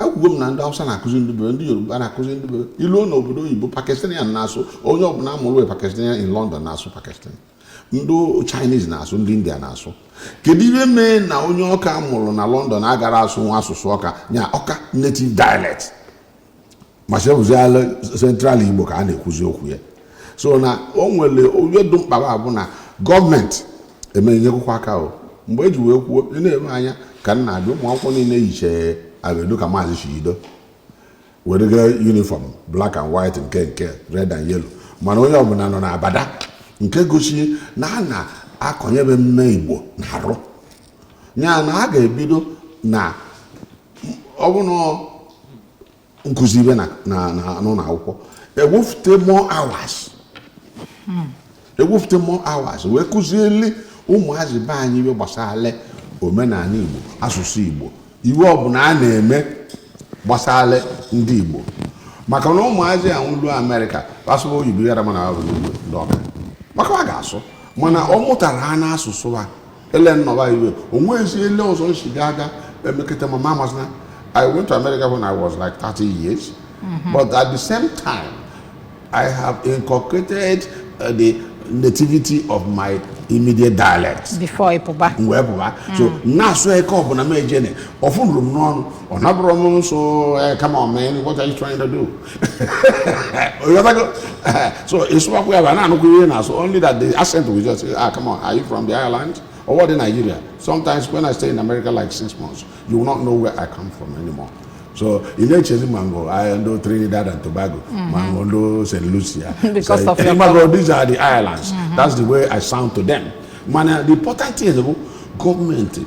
Ekwugo m na ndị Hausa na-akụzi ndị bebe, ndị Yoruba na-akụzi ndị bebe. Iluo n'obodo oyibo, Pakistanian na-asụ. Onye ọbụla amụrụ wee Pakistanian in London na-asụ Pakistan, ndị Chinese na-asụ, ndị India na-asụ. Kedu ihe mee na onye ọka mụrụ na London agara asụ nwa asụsụ ọka nya ọka native dialect ma chebụziala Central Igbo ka a na-ekwuzi okwu ya? So na o nwere onye dị mkpa bụ na gọọmenti emenyekwukwa aka o mgbe eji wee kwuo ị na-eme anya ka m na-abịa ụmụ akwụkwọ niile yiche abedo ka Maazị Chigido were gaa uniform black and white, nke red and yellow, mana onye ọbụla nọ n'abada nke gosi na a na-akọnyebe mme Igbo na-arụ ya na a ga-ebido na ọ bụ na nkụzi ibe na n'ụlọ akwụkwọ ewefute more hours, ewefute more hours wee kụziele ụmụazị be anyị ibe gbasara omenala Igbo, asụsụ Igbo, iwe ọbụla a na-eme gbasara ndị Igbo, maka na ụmụazị a nwụlu Amerịka asụrụ oyibo yara mana ha bụ ndị ọka maka ọ ga-asụ mana ọ mụtara ha n'asụsụ ha ele nnọba iwe onwezi ele ọzọ nsi aga emeketa mama amasịna. I went to America when I was like 30 years, but at the same time I have inculcated the nativity of my immediate dialect before ịpụba. M wee pụba, so na-asụ eke ọbụla m ejene ọfụnụrụ m n'ọnụ ọ nabụrụ m. So come on, man, what are you trying to do? Ịghọtago? So ịsụwakwa ya bụ a na-anụkwa ihe na-asụ, only that the accent will just say, "Ah, come on, are you from the island or what?" In Nigeria, sometimes when I stay in America like 6 months, you will not know where I come from anymore. So ị na-echezi mango I know Trinidad and Tobago, mango ndo St. Lucia. Because So, of your Mago, these are the islands. That's the way I sound to them. Mana the important thing bụ gọọmenti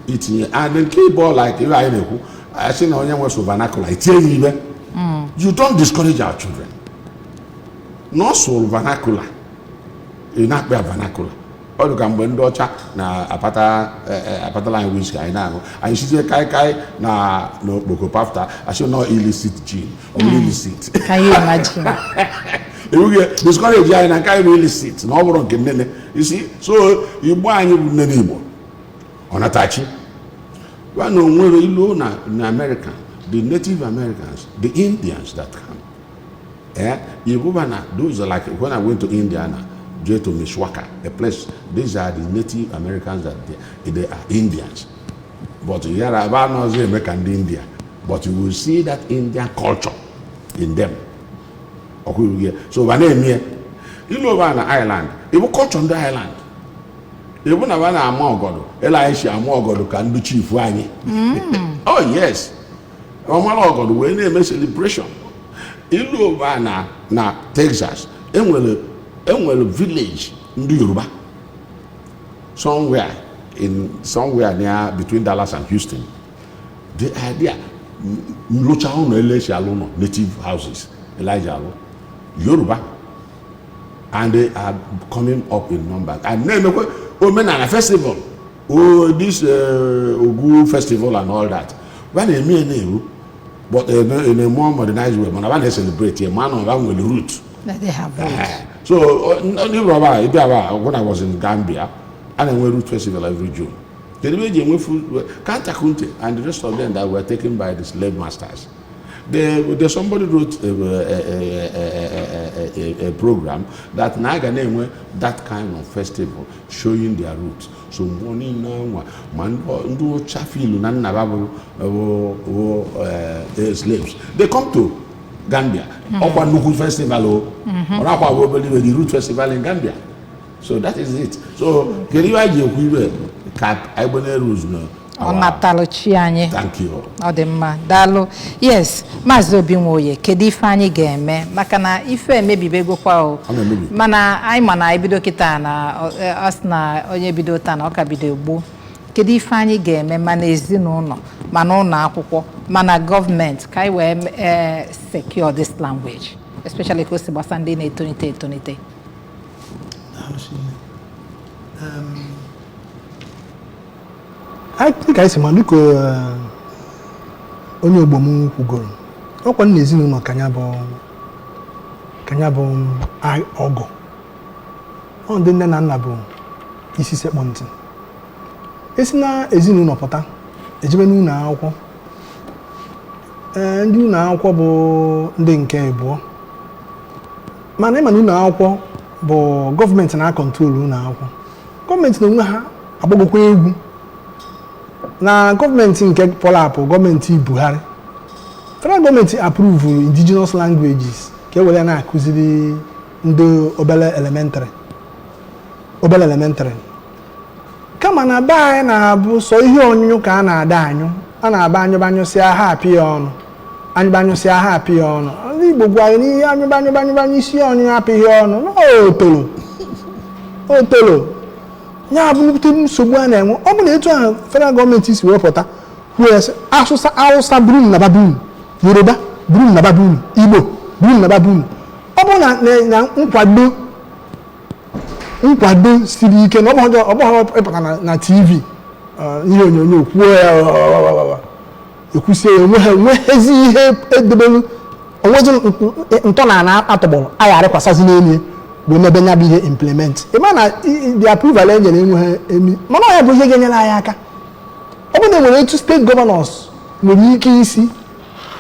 itinye and nke ịbụ like ihe anyị na-ekwu asị na onye nwe so vernacular itinye ya ibe. You don't discourage our children na ọ sụrụ vernacular, ị na-akpọ ya vernacular. Ọ dị ka mgbe ndị ọcha na-apata apatala anyị whisky anyị na-aṅụ, anyị sizie kaikai na n'okpoko pafta asị nọ illicit gin, ọ bụrụ illicit. Can you imagine? Ewughị discourage anyị na nke anyị bụ illicit na ọ bụrụ nke nnene isi. So Igbo anyị bụ nnene Igbo ọnatachi gwa na onwere ilu na America, the Native Americans, the Indians that come, Igbo na those are like when I went to Indiana, jee to Mishawaka, a place, these are the Native Americans that they are Indians, but yara ebe anọzi eme ka ndị India, but you will see that Indian culture in them. Ọkwụghị so ba na-eme ya ilu ebe na Ireland ịbụ culture ndị Ireland ịbụ na ba na-ama ọgọdọ ele anyị si ama ọgọdọ ka ndị chief anyị. Oh yes, ọmara ọgọdọ wee na-eme celebration. Ilu ebe na Texas enwere village ndị Yoruba somewhere near between Dallas and Houston. The idea nlụcha ụlọ ele esi alụ ụlọ, native houses Elijah alụ Yoruba, and they are coming up in numbers and na-emekwa omenala festival, oh, this Ogu festival and all that ba na-eme ya na-eru, but in a more modernized way, mana ba na-celebrate ya ma na ba nwere root. That they have roots. So ndị rọba ịbịa ba, when I was in Gambia, a na-enwe root festival every June. Kedu ebe eji enwe Kunta Kinte and the rest of them that were taken by the slave masters? Somebody wrote a program that na aga na-enwe that kind of festival showing their roots. So mgbe niile anwa ma ndị ọcha filu na nna bụ slaves, they come to Gambia. Ọkwa nnukwu festival o, ọ nakwa bụ obere ibe, the root festival in Gambia. So that is it. So kedu ihe anyị ji ekwu ibe ka anyị gbanye rules na Ọ natalụ chi anyị. Thank you. Ọ dị mma, daalụ. Yes, Maazị Obi Nwoye, kedu ife anyị ga-eme maka na ife emebibegokwa o? Ọ na-emebi. Mana anyị ma na ebido kịta na ọ sị na onye bido taa na ọ ka bido gboo. Kedu ife anyị ga-eme, ma na ezinụlọ, ma na ụlọ akwụkwọ, ma na gọọmenti, ka anyị wee secure this language, especially ka o si gbasa ndị na-etonite etonite? Daalụ Chineke. Dịka anyị si ma, dịka onye ogbo m kwugoro, ọkwa nna ezinụlọ ka ya bụ ọgụ. Ọ ndị nne na nna bụ isi sekpụ ntị. Esi na ezinụlọ pụta, ejebe n'ụlọ akwụkwọ. Ee, ndị ụlọ akwụkwọ bụ ndị nke abụọ, mana ịma na ụlọ akwụkwọ bụ gọọmenti na-acontrol ụlọ akwụkwọ. Gọọmenti na onwe ha agbagokwa egwu na gọọmenti nke pụrụ apụ, gọọmenti Buhari. Federal gọọmenti approve indigenous languages ka e were ya na-akụziri ndị obere elementary. Kama na be anyị na-abụ sọ ihe onyonyo ka a na-ada anyụ, a na-aba anyụba anyụsịa ha apị ya ọnụ, anyụba anyụsịa ha apị ya ọnụ. Ndị Igbo gwa anyị n'ihe anyụba anyụba anyụba anyụsị ọnyụ apịghị ọnụ na otolo otolo. Ya bụ nnukwute nsogbu a na-enwe. Ọ bụ na etu ahụ federal gọọmenti si wepụta kwuo ya sị, asụsụ Hausa buru m naba bunu, Yoruba buru m naba bunu, Igbo buru m naba bunu, ọ bụ na nkwado siri ike na ọ bụghị ịpụta na TV, ihe onyonyo kwuo ya, ekwusie ya, onwe ha enweghịzi ihe edobelu, onwezi ntọala atọgbọrọ a arịkwasazi n'elu ya wee mebe nya bụ ihe implement. Ịma na the approval e nyere enweghị emi, mana ọ ya bụ ihe ga-enyere anyị aka. Ọ bụrụ na enwere etu state governors nwere ike isi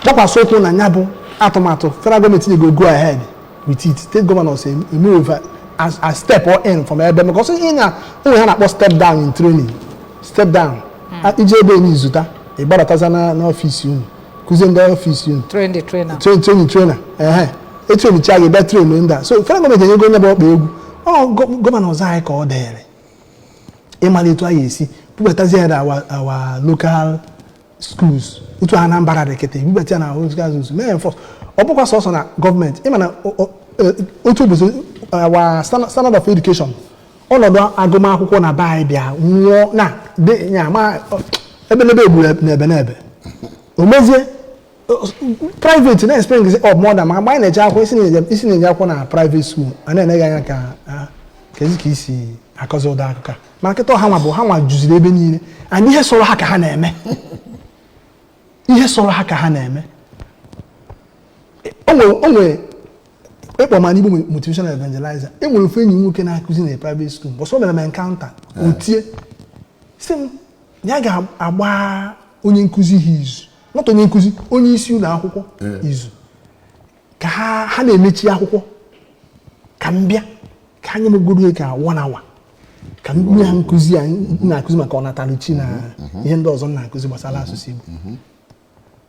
gbakwasị ụkwụ na ya bụ atụmatụ federal gọọmenti nyego, go ahead with it, state governors emove as step or in from ebe, maka ọsọ ihe na onwe ha na-akpọ step down in training, step down ije ebe enyi zụta, ịgbadataza na n'ọfịs unu, kụzie ndị ọfịs unu. Train the trainer. Train training trainer, ehe, etrainicha gị, bịa train ndị a. So federal gọọmenti enyego onye bụ ọkpa egwu. Ọ governors anyị ka ọ dịrị ịmara etu anyị esi bubatazie ya na our local schools, otu Anambra dị kịta, ebubata ya na our local schools, mee enforce. Ọ bụkwa sọsọ na gọọmenti. Ịma na otu ụbọchị our standard of education, ọnọdụ agụmakwụkwọ na be anyị bịa nwụọ na dị ya ma ebelebe egburu n'ebe n'ebe o mezie private na-expect up more than. Ma mgbe anyị na-eje akwụkwọ, isi na-eje akwụkwọ na private school, a na-ene gị anya ka kezi ka isi akọzi ụdọ akụkọ a. Ma nkịta ha nwa bụ ha nwa juziri ebe niile, and ihe sọrọ ha ka ha na-eme, ihe sọrọ ha ka ha na-eme. O nwere ịkpọ ma n'Igbo motivational evangelizer. E nwere ofu enyi m nwoke na-akụzi na private school. Bọsọ o mere m encounter, o tie sị m ya ga-agba onye nkụzi ha izu, not onye nkụzi, onye isi ụlọ akwụkwọ izu, ka ha na-emechi akwụkwọ, ka m bịa ka anyị megoro ka one hour, ka m nye ha nkụzi a m na-akụzi maka ọnatarachi na ihe ndị ọzọ m na-akụzi gbasara asụsụ Igbo.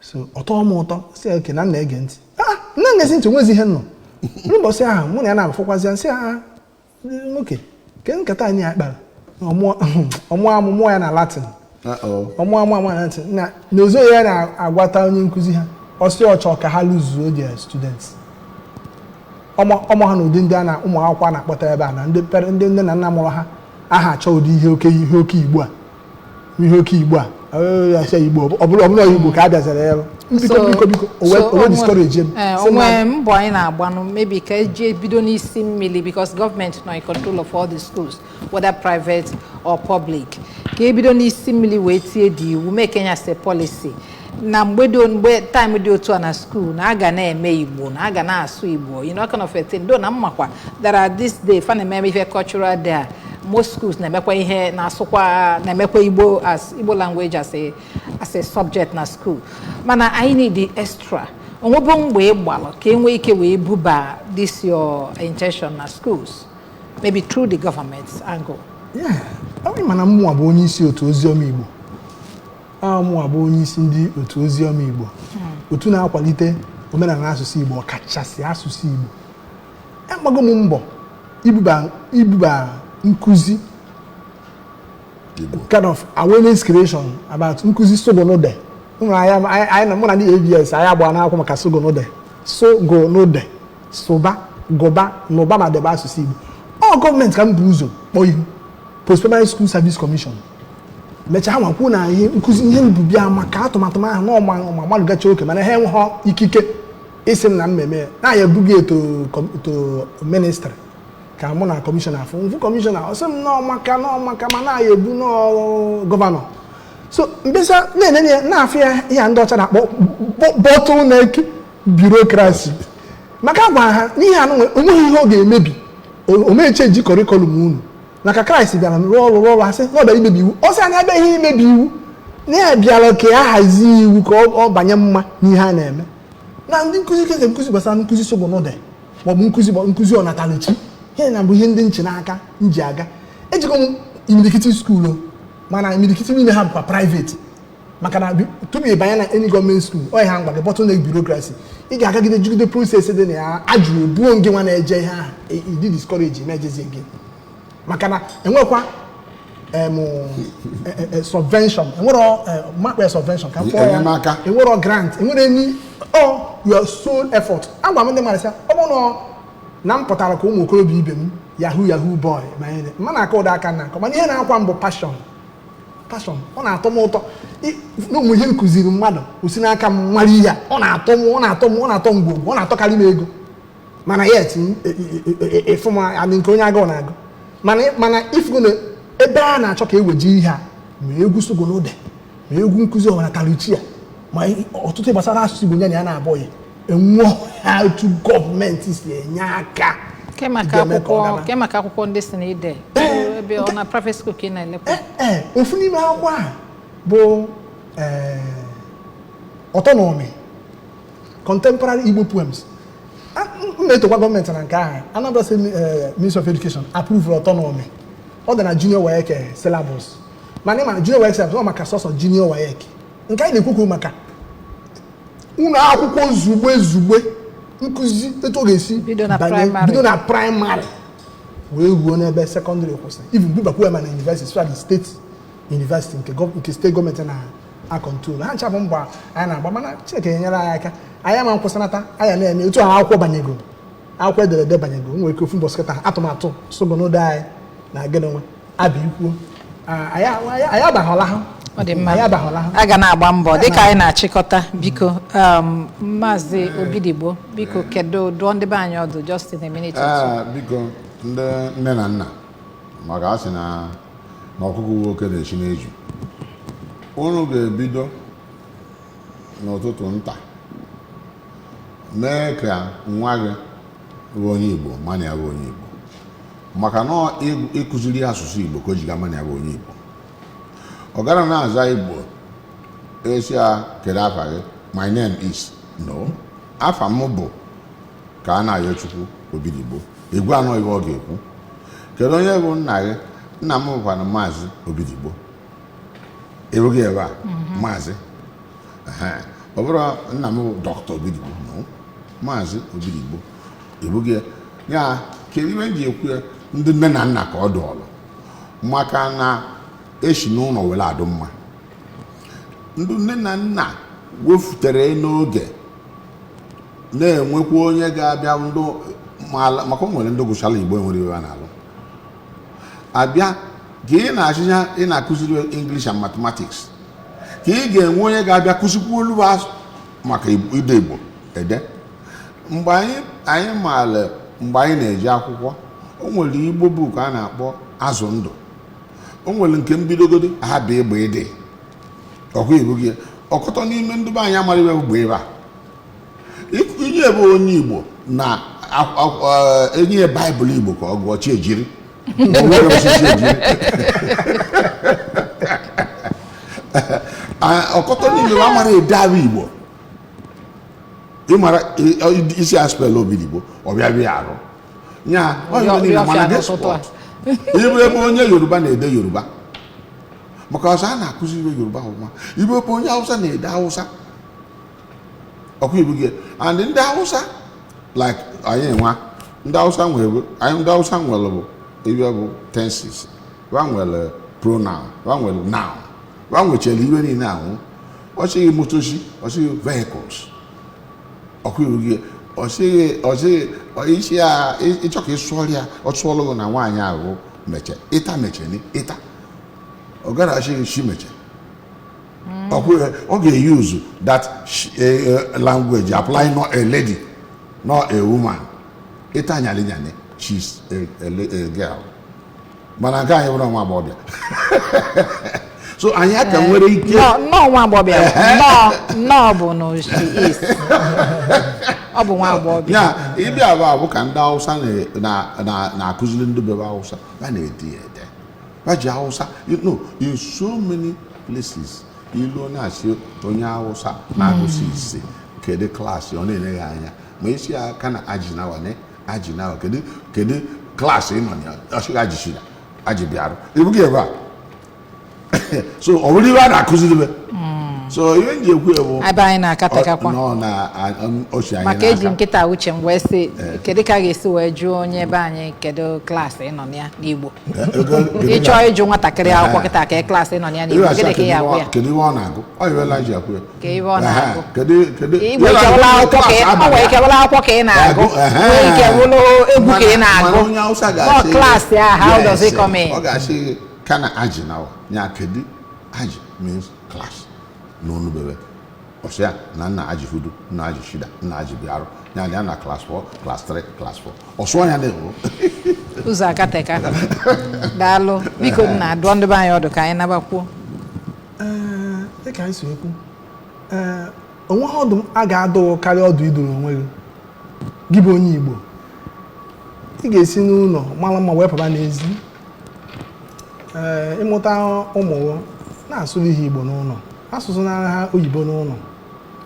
So ọ tọọ m ụtọ, si ya oke na m na-ege ntị. Ah, nna na-esi ntị, onwezi ihe m nọ n'ụbọchị ahụ mụ na ya na-afụkwazi ya, nsị ha nwoke ke nkata anyị a kpara, ọmụọ amụmụọ ya na Latin. Uh-oh. Ọmụọ amụ na Latin na n'ozo ya na-agwata onye nkụzi ha ọsị ọchọ ka ha lụzuo their students, ọmụ ha na ụdị ndị a na ụmụ akwụkwọ a na-akpọta ebe a na ndị ndị nne na nna mụrụ ha aha achọ ụdị ihe oke Igbo a, ihe oke Igbo a asị Igbo, ọ bụrụ Igbo ka a bịazara ya biko, biko, biko, o wee discourage m. Sị onwe mbọ anyị na-agbanụ, maybe ka eji ebido n'isi mmiri, because gọọmenti nọ in control of all the schools, whether private or public, ka ebido n'isi mmiri wee tie dị iwu, make ya say policy. Na mgbe dị mgbe time dị otu a na school na a ga na-eme Igbo, na a ga na-asụ Igbo, kind of a thing. Do na mmakwa there are this day fa na-eme ife cultural day a, most schools na-emekwa ihe na-asụkwa, na-emekwa Igbo as Igbo language as a subject na school, mana anyị need the extra onwebo mgbe ị gbalụ ka e nwee ike wee buba this your intention na schools, maybe through the government angle. Yeah, ọ bụrụ mana mụnwa bụ onye isi otu Oziọma Igbo, ọ mụnwa bụ onye isi ndị otu Oziọma Igbo, otu na-akwalite omenala, asụsụ Igbo, ọkachasị asụsụ Igbo. Agbago m mbọ ibuba nkụzi Igbo. Kind of awareness creation about nkụzi sogonude. Ụmụ anyị anyị na mụ na ndị ABS anyị agba n'akwụkwọ maka sogonude, sogonude, sụba, gụba, nụba ma debe asụsụ Igbo. Ọ gọọmenti ka m bụ ụzọ kpọọ ihu, Post Primary School Service Commission. Mechaa, ha nwakwuo na ihe nkụzi ihe mbubia maka atụmatụ m ahụ na ọma gbalụgacha oke, mana ha enweghị ikike ịsị m na mmemme ya na ya ebughị to ministry ka mụ na kọmishọna afụ mfụ. Kọmishọna ọ sị m n'ọmaka n'ọmaka, ma na ya ebu nọọ gọvanọ. So mbesa na-enene ya na-afụ ya ihe ndị ọcha na-akpọ bottleneck bureaucracy, maka agwa ha n'ihe anụ onweghị ihe ọ ga-emebi o meche ji curriculum unu na ka Kraịst bịara rụọ ọrụ rụọ ọrụ, asị na ọ bịara imebi iwu. Ọ sị anyị abịaghị imebi iwu, na ya bịara ka ya hazie iwu ka ọ banye mma n'ihe a na-eme na ndị nkụzi keke nkụzi gbasara nkụzi sogonode maọbụ nkụzi ọnatalichi. Ihe na bụ ihe ndị nchi n'aka m ji aga ejikọ m imirikiti school o, mana imirikiti niile ha bụkwa private, maka na tupu ị banye na any gọọmenti school, ọ ha ngwa gị bottleneck bureaucracy, ị ga-agagide jigide process dị na ya, ajụrụ ebuo gị nwa na-eje ihe ahụ ịdị discourage ma ejezie gị, maka na enwekwa subvention, enwero makpa subvention ka m kpọọ ya. Enyemaka. Enwero grant, enwere any, ọ your sole effort. Agwa m ndị mmadụ sị, ọ bụrụ na m pụtara ka ụmụ okorobịa ibe m, yahoo yahoo boy, ma ihe mma na-akọ ụda aka na akọ, mana ihe na-akwa m bụ passion. Passion, ọ na-atọ m ụtọ na ụmụ ihe m kụziri mmadụ o si n'aka m mara ihe a, ọ na-atọ m, ọ na-atọ m, ọ na-atọ m gwogwo, ọ na-atọkarị m ego, mana yet ịfụ m adị nke onye agụụ na-agụ, mana ifugo na ebe a na-achọ ka eweje ihe a, ma egwu sogonode, ma egwu nkụzi ọnatarichi a, ma ọtụtụ gbasara asụsụ Igbo ya na ya na-abụghị enwe ha otu gọọmenti si enye aka Ke maka ga-eme ka ọ akwụkwọ gaba. Ke maka akwụkwọ ndị si na ide ebe ọ na private school ka ị na-elekwa? Ee, ofu n'ime akwụkwọ a bụ Autonomy Contemporary Igbo Poems. M na-etokwa gọọmenti na nke ahụ. Anambra State Ministry of Education approve Autonomy. Ọ dị na junior WAEC syllabus, mana ị ma na junior WAEC syllabus ọ maka sọsọ junior WAEC. Nke anyị na-ekwukwu maka ụlọ akwụkwọ zugbe zugbe, nkụzi etu ọ ga-esi Bido na banye- praịmarị. Bido na praịmarị wee ruo n'ebe sekọndịrị kwụsịrị, even bubakwa ya ma na university, especially state university nke steeti gọọmenti na-a control. Ha ncha bụ mbọ anyị na-agba, mana Chineke enyere anyị aka, anyị ama nkwụsịnata anyị na-eme otu a. Akwụkwọ banyego, akwụkwọ ederede banyego, nwere ike ofu mbọsị kịta atụmatụ sogonodo anyị na gịnị nwe abịa ikwuo. Anyị abaghọla ha. Ọ dị mma. Anyị abaghọla ha. A ga na-agba mbọ dịka anyị na-achịkọta. Biko, Maazị Obidigbo, biko, kedu dụọ ndị be anyị ọdụ just in a minute or two. Ee, biko, ndị nne na nna, maka a sị na ọkụkọ nwoke na-esi n'eju, unu ga-ebido n'ụtụtụ nta mee ka nwa gị bụ onye Igbo mana ya bụ onye Igbo, maka na ọ ịkụziri ya asụsụ Igbo ka o ji ga mana ya bụ onye Igbo. Ọ gara na-aza Igbo esi ya, "Kedu afa gị?" "My name is." No, afa m bụ ka a na-ayọ Chukwu Obidigbo. Egwu anọ ihe ọ ga-ekwu, "Kedu onye bụ nna gị?" "Nna m bụkwana Maazị Obidigbo." Erughị ebe a maazị. Ehe. Ọ bụrụ nna m bụ Dọkịta Obidigbo, no, Maazị Obidigbo ebughị ya. Ya kedu ihe m ji ekwu ya? Ndị nne na nna ka ọ dụọlụ, maka na esi n'ụlọ were adụ mma. Ndị nne na nna wefutere n'oge na-enwekwa onye ga-abịa ndụ maka o nwere ndị gụchara Igbo enwere iwe a na-alụ abịa ka ị na-achịcha, ị na-akụziri English and Mathematics, ka ị ga-enwe onye ga-abịa kụzikwa olu maka ide Igbo ede. Mgbe anyị maara mgbe anyị na-eji akwụkwọ, o nwere Igbo book a na-akpọ Azụ Ndụ, o nwere nke mbidogodi ha bụ ịgba ede ọkwa ibu gị. Ọkọtọ n'ime ndị be anyị amara iwe bụ ebe a inye ebe onye Igbo na enye ya Baịbụl Igbo ka ọ gụọ chi ejiri. O nwere osisi ejiri. Ọkọtọ n'ime ha amara ede abụ Igbo. Ịmara isi aspel obidigbo ọ bịa bịa arụ nya ọ Rịọ- ibe niile, rịọ mana fịa guess n'ụtụtụ a. what? Ibe ebe onye Yoruba na-ede Yoruba, maka ọsọ a na-akụzi ibe Yoruba ọfụma. Ibe ebe onye Hausa na-ede Hausa ọkwa ibu gị. And ndị Hausa, like anyị nwa ndị Hausa nwere, anyị ndị Hausa nwere bụ ibe bụ tenses, wa nwere pronoun, wa nwere noun, wa nwechara ibe niile ahụ. Ọ sịghị motoshi, ọ sịghị vehicles, ọkwa ibu gị. Ọ sịghị isi ya ịchọ ka ị sụọrọ ya, ọ sụọrọ gị na nwaanyị ahụ meche ịta mecheni ịta, ọ gara asịghị shi meche. Ọkwa ọ ga-use that language apply, not a lady, not a woman. Ịta nyali nyali, she's a girl. Mana nke anyị bụrụ nwa agbọghọbịa, so anyị aka nwere ike. Nnọọ nnọọ, nwa agbọghọbịa, nnọọ nnọọ bụ na she is, ọ bụ nwa agbọghọbịa. Ya ịbịa abụ ka ndị Hausa na-akụziri ndị bebe Hausa, ha na-ede ya ede, ha ji Hausa. In so many places, ilu na-asị onye Hausa na-agụsị ise, kedu klaasị ọ na-enye ya anya ma isi ya aka na aji nawa ne aji nawa, kedu klaasị ị nọ na ya? Ọ sịghị aji shida, aji bịarụ ibughị ebe a. So ọ bụrụ ibe a na-akụziri be, so ihe m ji ekwu ya bụ Ebe anyị na-akatakakwa. Nọ na ochi anyị Maka eji n'aka. nkịta uche m wee sị, kedu ka a ga-esi wee jụọ onye ebe anyị, kedu klaasị ị nọ na ya n'Igbo? Ị chọọ ịjụ nwatakịrị akwụkwọ kịta ka klaasị ị nọ na ya n'Igbo, gịnị ka ị ga-agwa ya? Kedu ihe ọ na-agụ? Ọ iwela ji akwụ ya. Ka ihe ọ na-agụ. Kedu Igwe ike wụla akwụkwọ ka ọ nwere ike wụla akwụkwọ ka ị na-agụ, nwee ike wụlụ egwu ka ị na-agụ. Mana onye Hausa Nọ ga-asị klaasị a, how does it Yes, come in? Ọ ga-asị kana aji nawa nya, kedu aji means class n'onu bebe. Ọsị ya na nna aji hudu, nna aji shida, nna aji bịarụ ya ya na class 4, class 3, class 4, ọsụọ ya na-ewu. Ụzọ akateka. Daalụ. Biko nna, dụọ ndị be anyị ọdụ ka anyị nabakwuo. Ee, dịka anyị si ekwu, ee, onweghị ọdụ a ga-adụ karịa ọdụ idoro onwe gị. Gị bụ onye Igbo, ị ga-esi n'ụlọ mara mma wee pụba n'ezi. Ee, ịmụta ụmụ gị, na-asụrụ ha Igbo n'ụlọ, asụsụ na ha oyibo n'ụlọ.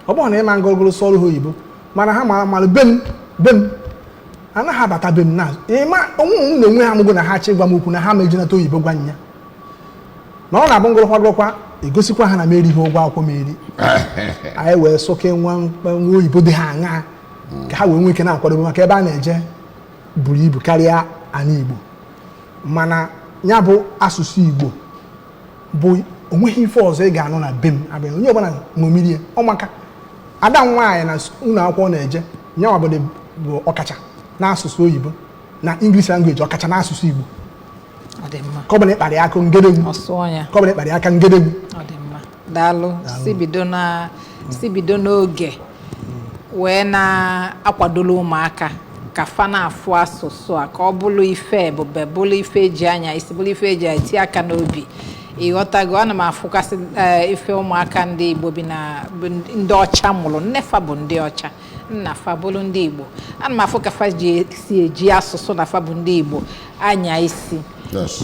Ọ bụrụ na ịma ngọgụrụ sụọrụ ha oyibo, mana ha mara mara be m, be m anaghị abata be m na ịma onwe m na onwe ha amụgo na ha achọ ịgwa m okwu na ha ma ejinata oyibo gwa m ya, na ọ na-abụ ngụrụkwa gụrụkwa egosikwa ha na m erighị ụgwọ akwụkwọ m eri. Anyị wee sụke nwa nwa oyibo dị ha aṅaa ka ha wee nwee ike na-akwadobe maka ebe a na-eje buru ibu karịa ala Igbo. Mana ya bụ asụsụ Igbo bụ onweghị ife ọzọ ị ga-anụ na be m abịa. Onye ọbụla ṅomiri ya. Ọ maka ada m nwaanyị na ụlọ akwụkwọ na-eje nyanwa bụ ọkacha n'asụsụ oyibo na English language, ọkacha n'asụsụ Igbo. Ọ dị mma. Ka ọ bụla ịkparị aka ngedegwu, Ọ sụọ ya. ka ọ bụla ịkparị aka ngedegwu. Ọ dị mma, daalụ. Si bido n'oge wee na-akwadola ụmụaka ka fa na-afụ asụsụ a, ka ọ bụrụ ife ebube, bụrụ ife eji anya isi, bụrụ ife eji eti aka n'obi. Ịghọtago? Ana m afụkasị ife ụmụaka ndị Igbo bi na bụ ndị ọcha mụrụ, nne fa bụ ndị ọcha, nna fa bụrụ ndị Igbo. Ana m afụ ka fa ji si eji asụsụ na fa bụ ndị Igbo anya isi.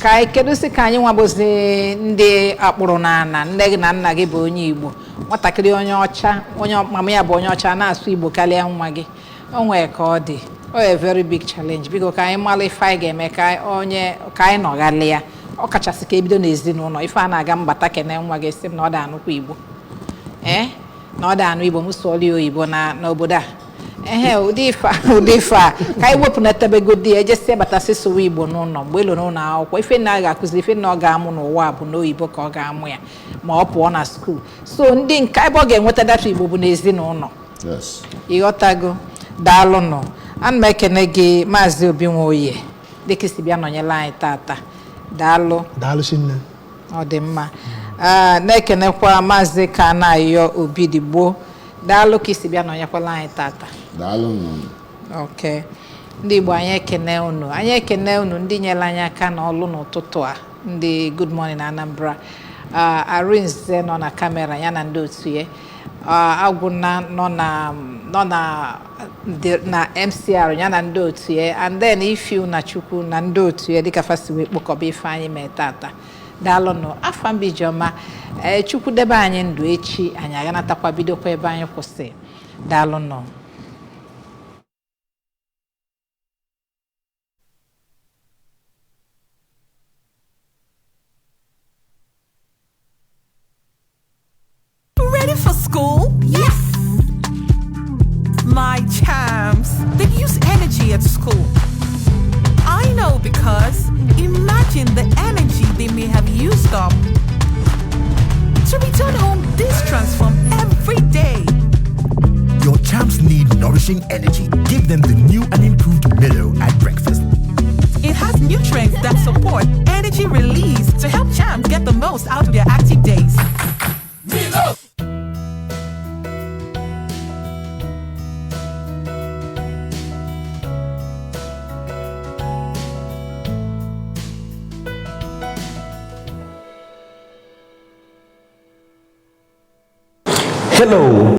Ka anyị kedu sị ka anyị nwabụzi ndị akpụrụ n'ala. Nne gị na nna gị bụ onye Igbo, nwatakịrị onye ọcha, onye mama ya bụ onye ọcha na-asụ Igbo karịa nwa gị. O nwere ka ọ dị, ọ a very big challenge. Biko, ka anyị mara ife anyị ga-eme ka onye ka anyị nọghalị ya, ọ kachasị ka ebido n'ezinụlọ. Ife a na-aga mbata kene nwa gị sị m na ọ da anụkwa Igbo, ee, na ọ da anụ Igbo, m sụọrọ ya oyibo na n'obodo a. Ehe, ụdị ife a ka anyị wepụnatabegodi ya, ejesie batasị sụwa Igbo n'ụlọ. Mgbe elu n'ụlọ akwụkwọ, ife nna ga-akụzi, ife nna ọ ga-amụ n'ụwa bụ n'oyibo ka ọ ga-amụ ya ma ọ pụọ na school. So ndị nke ebe ọ ga-enweta data Igbo bụ n'ezinụlọ. Ịghọtago? Daalụnụ. Ana m ekene gị, Maazị Obi Nwoye, dịka isi bịa nọnyere anyị tata. Daalụ. Daalụ chinne. Ọ dị mma. Na-ekenekwa Maazị Kanayo Obidigbo. Daalụ ka isi bịa nọnyekwala anyị tata. Daalụ nụ. Ok, ndị Igbo, anyị ekene unu, anyị ekene unu ndị nyere anyị aka n'ọlụ n'ụtụtụ a, ndị Good Morning Anambra. Arinze nọ na kamera ya na ndị otu ya, Agwụna nọ na nọ na na MCR ya na ndị otu ya, and then Ifiu na Chukwu na ndị otu ya dịka fa si wee kpokọba ife anyị mee tata. Daalụnụ. Afa mba Ijeọma. Ee, Chukwu debe anyị ndụ, echi anyị aganatakwa bidokwa ebe anyị kwụsị. Daalụnụ. Ready for school? Yes! My champs, they use energy at school. I know because imagine the energy they may have used up to return home this transformed every day. Your champs need nourishing energy. Give them the new and improved Milo at breakfast. It has nutrients that support energy release to help champs get the most out of their active days. Milo! Hello.